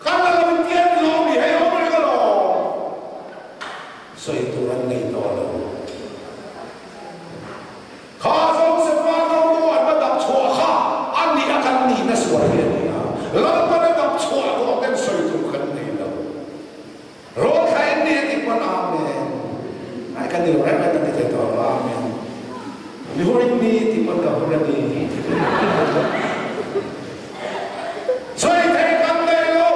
Kan la lo tian lo mi hei awm reng alawm. Sawi tur an nei tawh lo. Kha Josepha naunu an va dap chhuah kha a nih a kan nihna sual hi a ni a. Lalpan a dap chhuah tawh ten sawi tur kan nei lo. Rawl thla in ni a ti pawn Amen. Ai kan ni lo reng reng kan ti thei tawh lo Amen. Mi hur in ni ti pawn ka hur a ni. Sawi thei kan nei lo.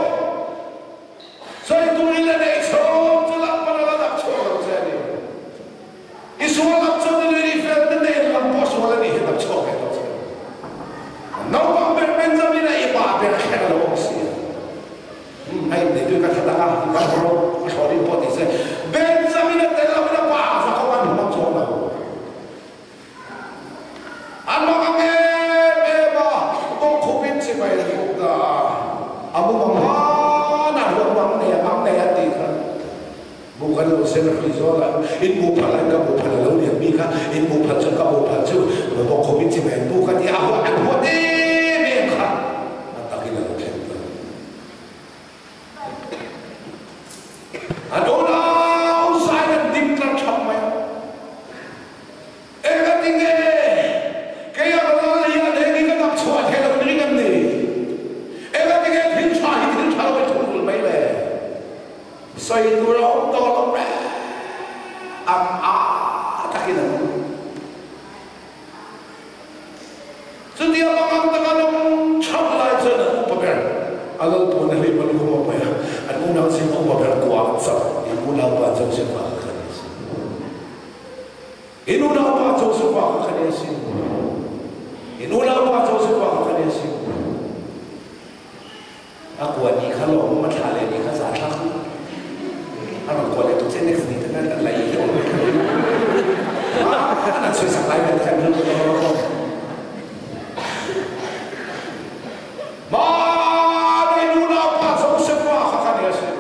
Sawi tur in la nei chhawm chu Lalpan a la dap chhuak lo che a ni. I sual lam chu ni lui i fel na nen lam pawh sual a nih hi dap chhuak ve tawh che. Naupang ber Benjamin a i pa ber kher lo awm si a. Hei neitu ka that anga i kal rawh a thlawh ding pawh ti se Benjamin a tel loin a pa Jakob an hmang chuang lo. An hmang ang em em a, bawkkhupin chibai an buk ta a, a mumang hmanah huan mang nei a mang nei an tih kha. Bu kan lo sen a hrui zawl a, in bu phal an ka bu phal a lo lian mi kha, in bu phal chuan ka bu phal chu bawkkhupin chibai an buk a ti a, a huat an huat em em kha a takin a lo thleng ta. An unau zain an ding tlar thap mai a. Engatinge kei ang lal hian heng hi ka dap chhuah thei lo ring em ni? Engatinge thil tha hi thil tha lo i thungrul mai le? Sawi tur a awm tawh lo reng ang a takin an awm. Chutia mangang taka lawng chham lai chuan an upa ber a lo pawn a hlim a lu khum a paih a, an unau zing a upa ber kuah an chauh in unaupa Joseph-a kha kha ni a sin. In unaupa Joseph-a kha kha ni a sin. In unaupa Joseph-a kha kha ni a sin. A kua ni kha lawm a thla leh ni kha za thlak a rawn kua leh tu che next ni te khan kan la ei hiau mai kha an an sawi sak lai vel te khan rilru ka rawk rawk. Mahni unaupa Joseph-a kha kha ni a sin.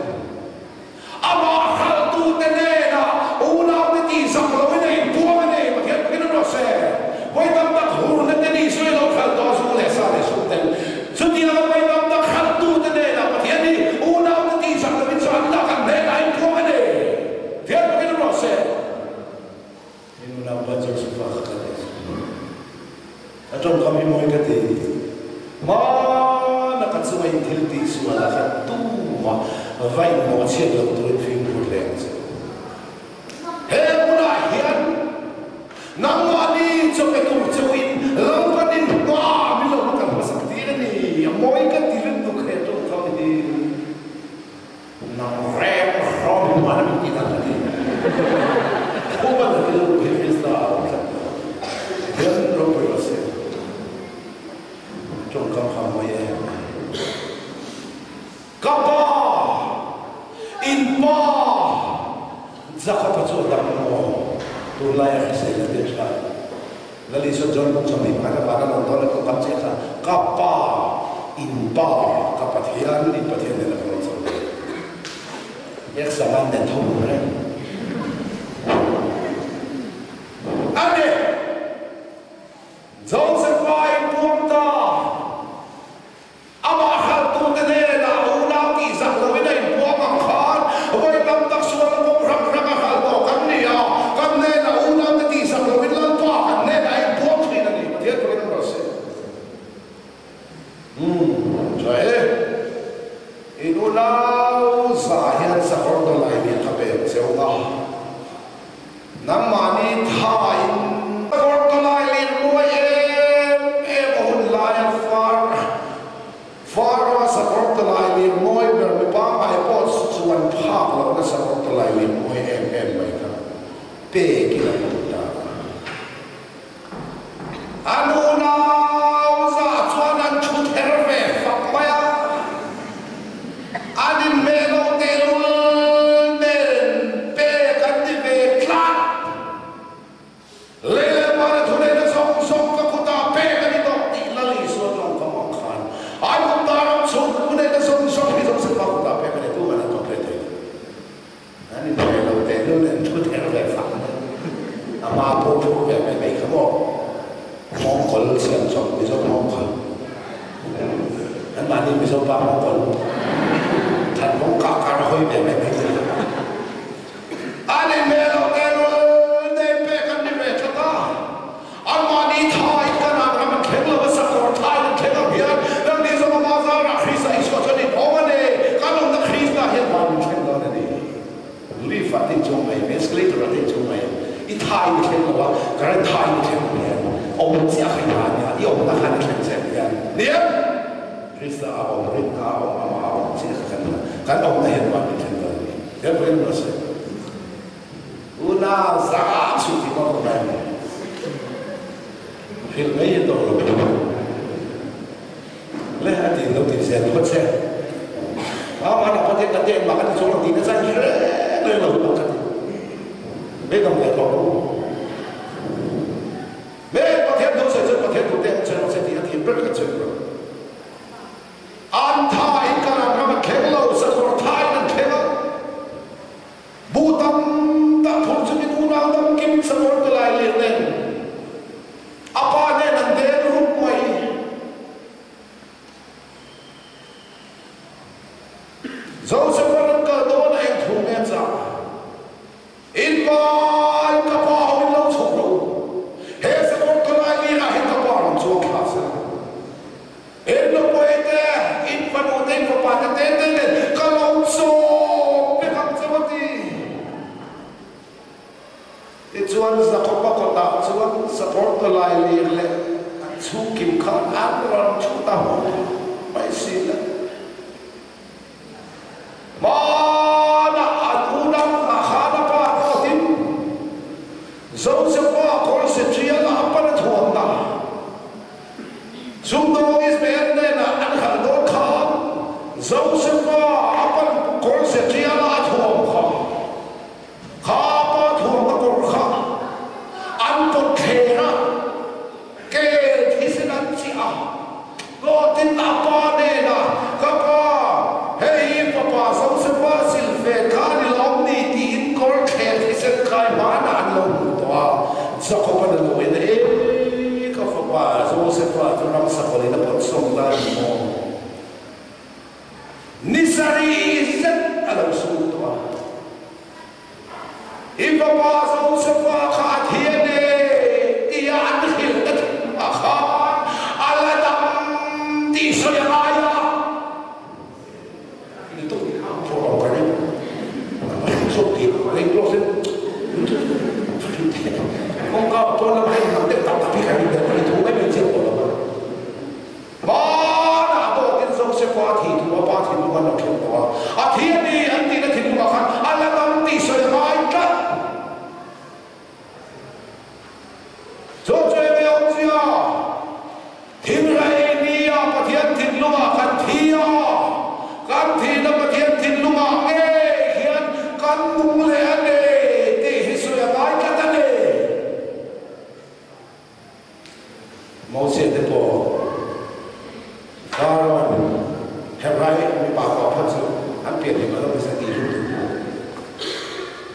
Amah hralhtute hnenah unaute tih zak loin a inpuang a ni. Pathian pakin a ruah se. Vawi tam tak hurna te ni sawi lo hralh tawh a zu leh sa leh sum tel. Chutianga vawi tam tak hralhtute hnenah Pathian hi unaute tih zak loin chu an lak an hnenah a inpuang a ni. Pathian pakin a ruah se. Min unaupa Joseph-a kha ka leh zui. A tawngkam hi mawi ka ti. Hmana ka chunga in thil tih sual a khat tumah va inmawh chhiat loh turin fimkhur hle ang che. He hmunah hian nangmahni chaw pe tur chauhin Lalpanin hma min lo kal hmasak tir a ni. A mawi ka ti lutuk he tawngkam hi. Nang reng hrawm hi hman a min tih dan a ni. Thuban a rilru hi Krista a awm tlat lo. Hian ropui rawh se. Tawngkam kha mawi em mai. Ka pa, in pa Jakob-a chu a dam maw? Tunlai a hrisel a tir tha. Lal Isua John bawk chuan mi pakhat a van a rawn dawn a tawngkam chiah kha, Ka Pa, in Pa, ka Pathian, in Pathian nen a ka rawn chho ve. Biaksaman nen tho tur reng a ni. Joseph-a inpuang ta. Amah hralhtute hnenah unau tih zak loin a inpuang ang khan vawi tam tak sual a kawng hrang hrang a hralh tawh kan ni a, kan hnenah unaute tih zak loin Lalpa kan hnenah a inpuang thin a ni. Pathian pawhin an rawn sawi. Umm, tha e. In unau za hian sakawr dawlai lian kha pek cheu a. Nangmahni thain Kawrtawlai leh mawi em em a hun laia far Faro-a sakawrtawlai leh mawi ber mi pangngai pawh chuan phak lohna sakawrtawlai leh mawi em em mai kha pekin an ti ta a. An unau zah chuan an thu ther ve fak mai a, an inhmeh loh tehlul nen pek an ti ve tlat. Lei leh vana thuneihna zawng zawng ka kutah pek a ni tawh tih Lal Isua tawngkam ang khan Aigupta ram chhung thuneihna zawng zawng hi Josefa kutah pek a ni, tuman an tawp hle thei lo. An inhmeh lo tehlul nen thu ther ve fak mai. Ama pawh thu ve mai mai kha maw? Mawngkawl siam chawp Mizo mawngkawl. Anmahni Mizo pa mawngkawl that mawng kah kar a hawi ve mai mai thei lo. An inhmeh lo tehlul nen pek an ni ve tlat a. Anmahni thaiin ka nan ram an thleng lo a, sakawr thaiin an thleng ang hian nangni zawng ama zarah Krista Isua chuan in awm a ni. Kan awmna Krista hian van min thleng dawn a ni. Lift ah te inchung mai em, escalator ah te inchung mai em, i thaiin i thleng lo a, current thaiin i thleng lo hian awm chiah kha i tha nia, i awmna khan i thleng che ang hian. Nia, Krista a awm, rinna a awm, amah a awm chiah kha kan la, kan awmna hian van min thleng dawn a ni. Therefore, in rawh se. Unau zah chhuh tih pawh ka ngai mai. Hrilh mai hi tawh lo le a ti lo ti zel phawt che. A mana Pathian ka ten mah ka ti chuang lo tih na chang hre reng lo hi mak ka ti. Beidawng ve tawh lo. Me Pathian thu sawi chuan Pathian thu te an sawi rawh se tih a ti ber kan sawi tur. An thaiin Kanan ram an thleng lo, sakawr thaiin an thleng a. Bu tam tak phur chungin unau dam kim sakawr te lai leh nen a pa nen an den rup mai. Joseph-a'n an kal dawn a eng thu nge chah? In vai ka pa ho in lo chhuk rawh u. He sakawr te lai lirah hian ka pa rawn chuang thla se. In nupui te, in fanu te, in fapa te te te nen ka lo chawm vek ang cheu a ti. Tichuan Jakob-a kawtah chuan sakawr tawlai lir leh a chhung. Chhungkim khan an rawn thu ta hawk mai si le. Hmanah an unau hna khan a pa dawtin Josefa kawr se ṭial a pan a thuam ta. Sumdawng Ismael hnenah an khalh dawn khan Josefa a pan kawr se ṭial a thuam kha. Kha pa thuamna kawr kha an pawt thler a, kel thisen an chiah a, hlawhtin a pa hnenah, Ka pa, hei hi fapa Josefa silfen kha a ni lawm ni? tiin kawr thler thisen kai hmanah an lo hmuh tawh a. Jakob-an a lo en a, E, ka fapa Josefa chu ramsa kawlin a pawt sawm ta a ni maw? Ni sarih zet a lo sum tawh a. I fapa Josefa kha a thi a ni tia an hrilh ta thung ah khan a la dam tih sawi a ngai a. Hmanah dawtin Josefa thih thu a pa thinlung an lo thleng tawh a, a thi a ni an tihna thinlungah khan a la dam tih sawi a ngai tlat. Chu chu enge awmzia? Thingrei nia Pathian thinlungah kan thi a, kan thihna Pathian thinlungah ngei hian kan nung leh a ni tih hi sawi a ngai tlat a ni. Moses te pawh Pharaoh Hebrai mipa kua phat chu an pian hlim a lo nasa tih hlum duh pawh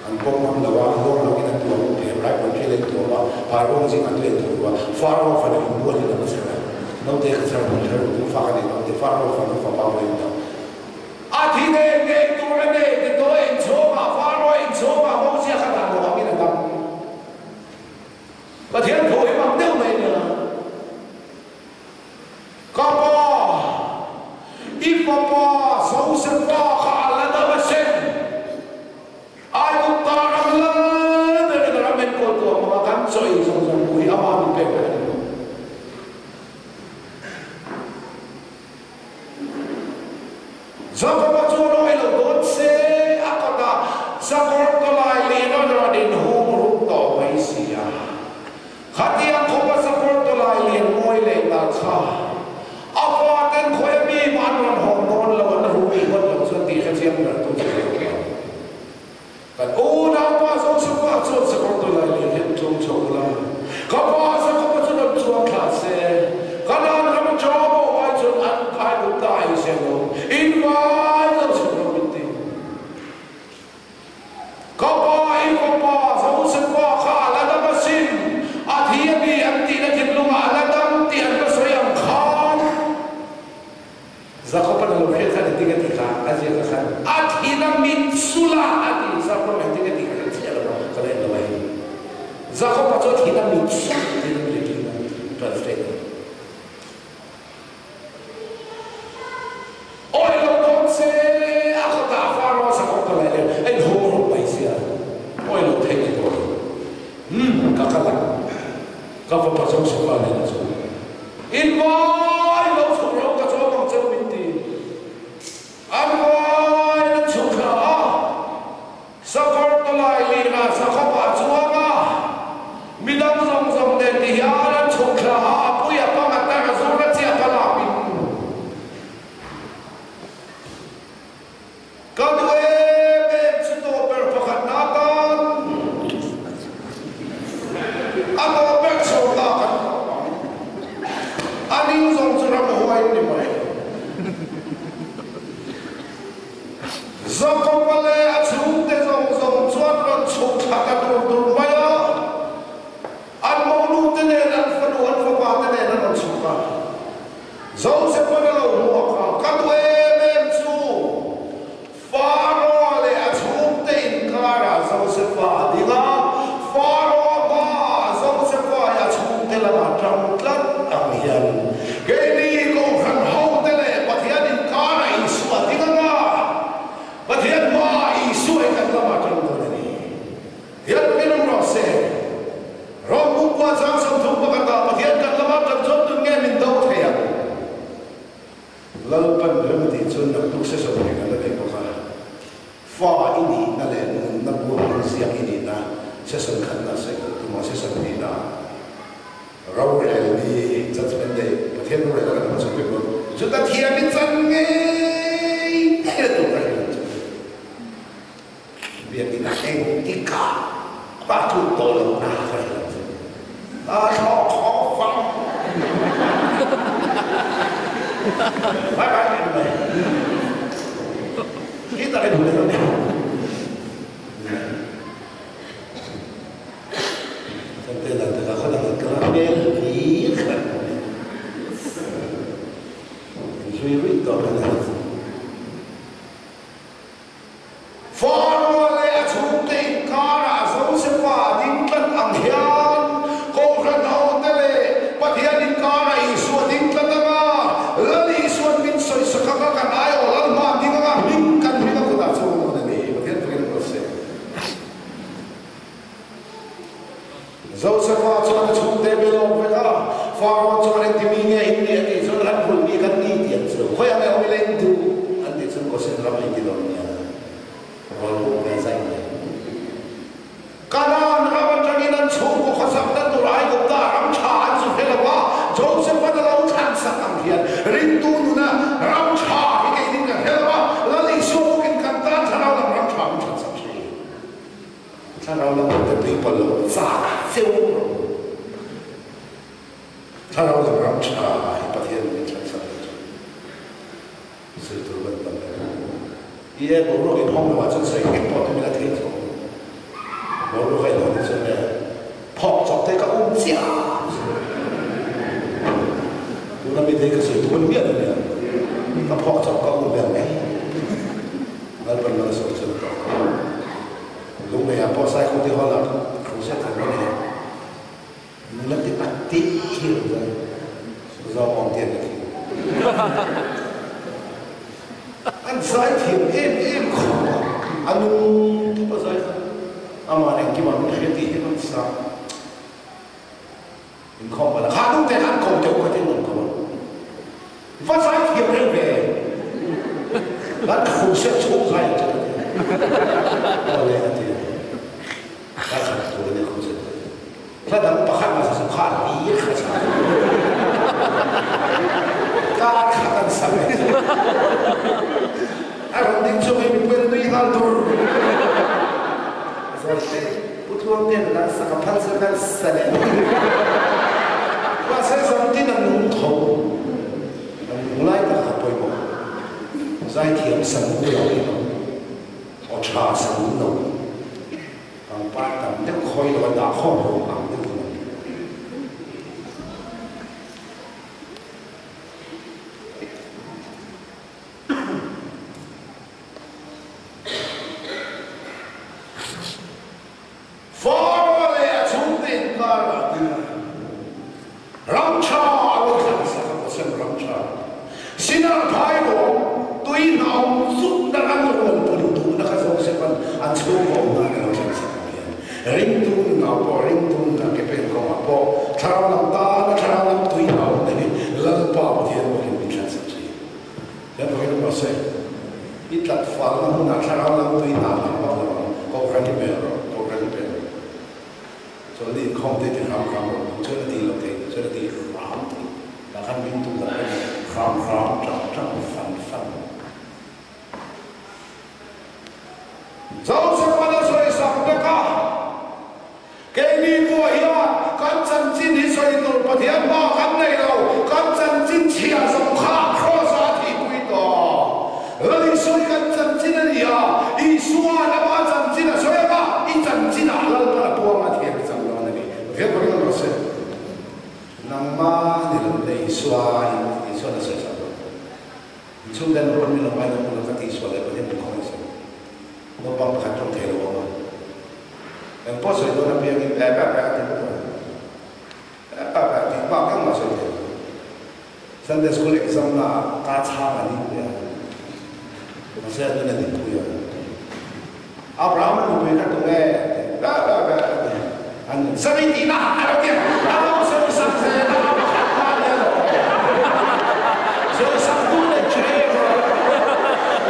an pawm ngam lo a, ruang lo in an tuam Hebrai pawn thil an tuam a, Pharaoh zing an tuai an tuam lo a, Pharaoh fanu in bual in an chher a, naute ka chher hmun thar tu fa ka nei naute Pharaoh fanu fapa pawh in dang a thi nei nei tur a nei ti tawh inchhungah Pharaoh inchhungah Moses kha dan lo angin a dam. Pathian thaw hi mak deuh mai nia. Ka pa, i fapa Josefa kha a la dam asin. Aigupta ram lal berin a ram enkawltu a hmang a, kan chaw ei zawng zawng pawh hi ama min pek vek a ni. Jakoba chu a rawi lo dawn se, a kawtah sakawr tawlai leh rawn rawn inhung rup tawh mai si a. Khatiang khawpa sakawr tawlai lian mawi leh nalh kha a faten khawi a mi mah an rawn hawn dawn lo, an rui ngawt lo chuan tih hrechiang ber tu chu hriat theih ang. Kan unaupa Josefa chuan sakawr tawlai lian hian tlawm chho ula, ka pa Jakoba chu rawn chuang thla se, Kanaan ram aṭanga pawh ai chuan an kai duh ta ei se lo, in vai lo chhuk rawh min ti. Ka pa i fapa Josefa kha a la dam asin, a thi a ni an tihna thinlungah a la dam tih an va sawi ang khan. Jakob-an a lo hriat khan engtin a ti kha? A ziak a khan a thin a mit sul a a ti. Jakob engtin a ti kha ka chiah lo a, ka la en lo a hei. Jakob-a chu a thin a mit sul tiin an letling a, translate a. Awi lo dawn che, a khawtah Pharaoh Jakob ka lai leh a inhawng rawh mai sia. Awi lo thei ni tawh lo. Umm, ka kal ang. Ka fapa Josefa nen a chu in vai lo chhuk rawh ka chuang ang cheu min ti. An vai an chhuk thla a, sakawr tawlai lirah Jakob-a a chuang a, midang zawng zawng nen ti hian an chhuk thla a, a pui a pang a tar a zur a chiah ka lak in. Ka duh em em chu tawh ber pakhat na tan a tawh ber chho ta kan tawh ang. A ning zawng chu ram huai ni mai. Jakob-a leh a chhungte zawng zawng chuan rawn chhuk thla ta tur tur mai a. An monu te nen, an fanu, an fapa te nen an rawn chhuk a. Joseph-a'n a lo hmuak a, Ka duh em em chu! Pharaoh leh a chhungte inkarah Joseph-a a ding a, Pharaoh hmaah Joseph-a hi a chhungte lamah tang tlat ang hian keini Kohhran hote leh Pathian inkarah Isua a ding ang a, Pathian hmaah Isua hi kan lamah tang dawn a ni. Hian min awm rawh se. Rawng buk kua chang 31 ah Pathian kan lama kan chuan tun nge Session hei kan la nei bawk a, fa i nihna leh nunna buang inziak i nihna session khatna sawi kan tum a, session hnihna rorel ni, judgement day, Pathian rorel a kan hmachhawn vek dawn, chuta thiam i chan ngei ngei a tur ka hrilh ang che. Biakinn ah engtikah mah tluk tawh lo na ka hrilh ang che. A thlawh khawh fang. Bye bye leh mai. Hi tak in hun a ni. Kan te dan takah khaw dang an kal a, hmel hlir khat in hlui ruih tawh mai a ni. Faro leh a chhungte inkarah Josefa ding tlat ang hian Kohhran hote leh Pathian inkarah Isua ding tlat ang a, Lal Isuan min sawisak ang a, kan aiawh Lal hma ding ang a, hming kan hming a kutah chuan a dawn a ni. Pathian fakin a se. Josefa chuan a chhungte bel awk vek a, Faro chuan engti mi nge in nih a tih chuan ran hul mi kan ni tih an chu. Khawi ang e awm ila in duh an tih chuan Gosen ram in ti dawn nia. Rawl buk ve zai mai. Kanaan ram atangin an chhungkaw khawsakna tur Aigupta ram tha an zu hre lo va, Josefa na lo thlan sak ang hian ringtu nuna ram tha hi keinin kan hre lo va, Lal Isua bawkin kan tan thlarau lam ram tha min thlan sak thin. Thlarau lam te tui pawlh lo chak cheu rawh. Thlarau lam ram tha hi Pathian min thlan sak lo chu sawi tur ban tam lo. I e boruak in hawng lo ah chuan sawi nghet pawh tum ila thei chu. Boruak a in hawn chuan le phawk chawp te ka um chiah. Tuna mi te hi ka sawi tum a ni miah lo nia. Ka phawk chawp ka um vel mai. Lalpan mal a sawi chuan a tawk a. Lungleiah pawh Saikhuti Hall ah crusade an rawn nei. Nula te a tih hi an zai. Zawng awm te an la thing. An zai thiam em em khawp a, a nung tawp a zai kha. Amah engkimah min hria tih hi an sa. Inkhawm bal a, kha nu te khan ko teuh kha tin an ko a, va zai thiam reuh ve, kan crusade chhung zai ang che ka ti a, aw le a ti a, ka khat tur a nia crusade ka ti a, hla dang pakhat mah sa kha hlir kha sa ka khat an sa ve chu a rawn ding chhuak hi mipui an nui nghal dur. Zawi te. Pu Tluangtean a dang sak a phal che vel sa leh. Mahse zantin a nung tho. A nung lai tak a pawimawh. Zaithiam sa nung lo hi lo. Aw tha sa nung lo. Pangpar tam deuh khawi lo a dah khawm ho ang deuh hi lo. Faro leh a chhungte inkarah ding a, ram tha a rawn thlan sak a, Gosen ram tha. Sinar phai bawk, tui hna awm zukna ram rawn pun duhna kha Josefa'n an chhungkaw awmna a lo thlan sak ang hian, ringtu nunah pawh, ringtu nunah ke pen kawngah pawh, thlarau lam tana thlarau lam tui hna awmna hi Lalpa Pathian bawkin min thlan sak thin. Kan vawiin rawh se. I tlat falna hmunah thlarau lam tui hna lam vak lo ang. Kohhran hi pel rawh, kohhran hi pel rawh. Chuan ni inkhawm te ti hram hram rawh. Nang chuan a ti lo thei, nang chuan a ti hram thei. Tah khan ringtu dang ka ni. Hram hram, tang tang, fan fan. Joseph-a'n a sawisak vek a. Keini pawh hian kan chanchin hi sawi tur Pathian hma kan nei lo, kan chanchin chhia zawng kha Kraws-ah a thihpui tawh. Lal Isua hi kan chanchin a ni a, Isua'n ama chanchin a sawi ang a, i chanchinah Lalpan a puang a thiam i chang dawn a ni. Pathian pawhin a rawn sawi. Nangma ni lo le Isua in Isua'n a sawi sak lo. Inchhung ten rawn min lo ngai lo hmun a ka tihsual leh Pathian min khawngaih sak. Naupang pakhat tawng thei lo awm a. Eng pawh sawi dawn apiangin eh pa pa a ti vek a. Eh pa pa tih bak engmah sawi thei lo. Sunday school exam na ah ka chhang a ning pui a. Mahse a nun a ning pui a. Abraham a nupui kha tunge a ti. Pa pa pa a ti. A nun sawi tihna a lo ti a. A lo sawi sak zel a, a pakhat hma nia lo. Sawi sak tu leh che rawh.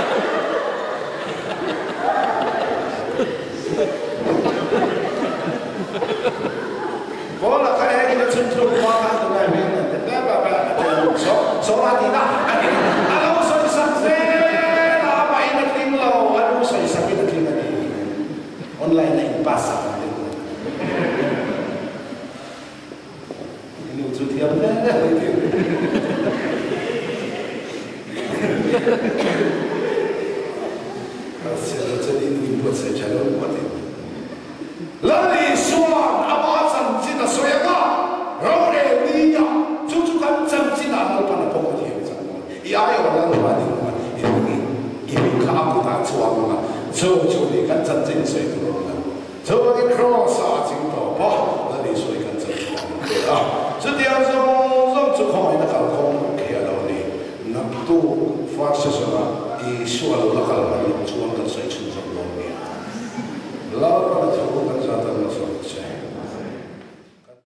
Paula kha he ina chhun thluk hma khan tunah hian an ti ba ba ba a ti lo so so a ti na a ti a lo sawi sak zel a amah in a tling lo a nu sawi sak in a tling a ni online a in pass sak ang deuh I nu chu thiam hle mai ti. Mahse chuan i nu in buatsaih tha lo maw ti. Lal Isua'n ama chanchin a sawi ang a, rorel ni a, chu chu kan chanchin ah Lalpan a pawm a thiam chang dawn. I aiawh Lalpa ding ang a, i hming i hming kha a kutah a chuang ang a, chu chu ni kan chanchin sawi tur a awm lo. Chuvangin Kraws-a a ching tawp a, Lal Isua i kan chanchin a ni ve a. Chutiang zawng zawng chu khawngaihna kalkhawm hnuk hi a lo ni. Naktuk first session-ah Isua lo la kal hman loh chuan kan sawi chhun zawk dawn nia. Lal.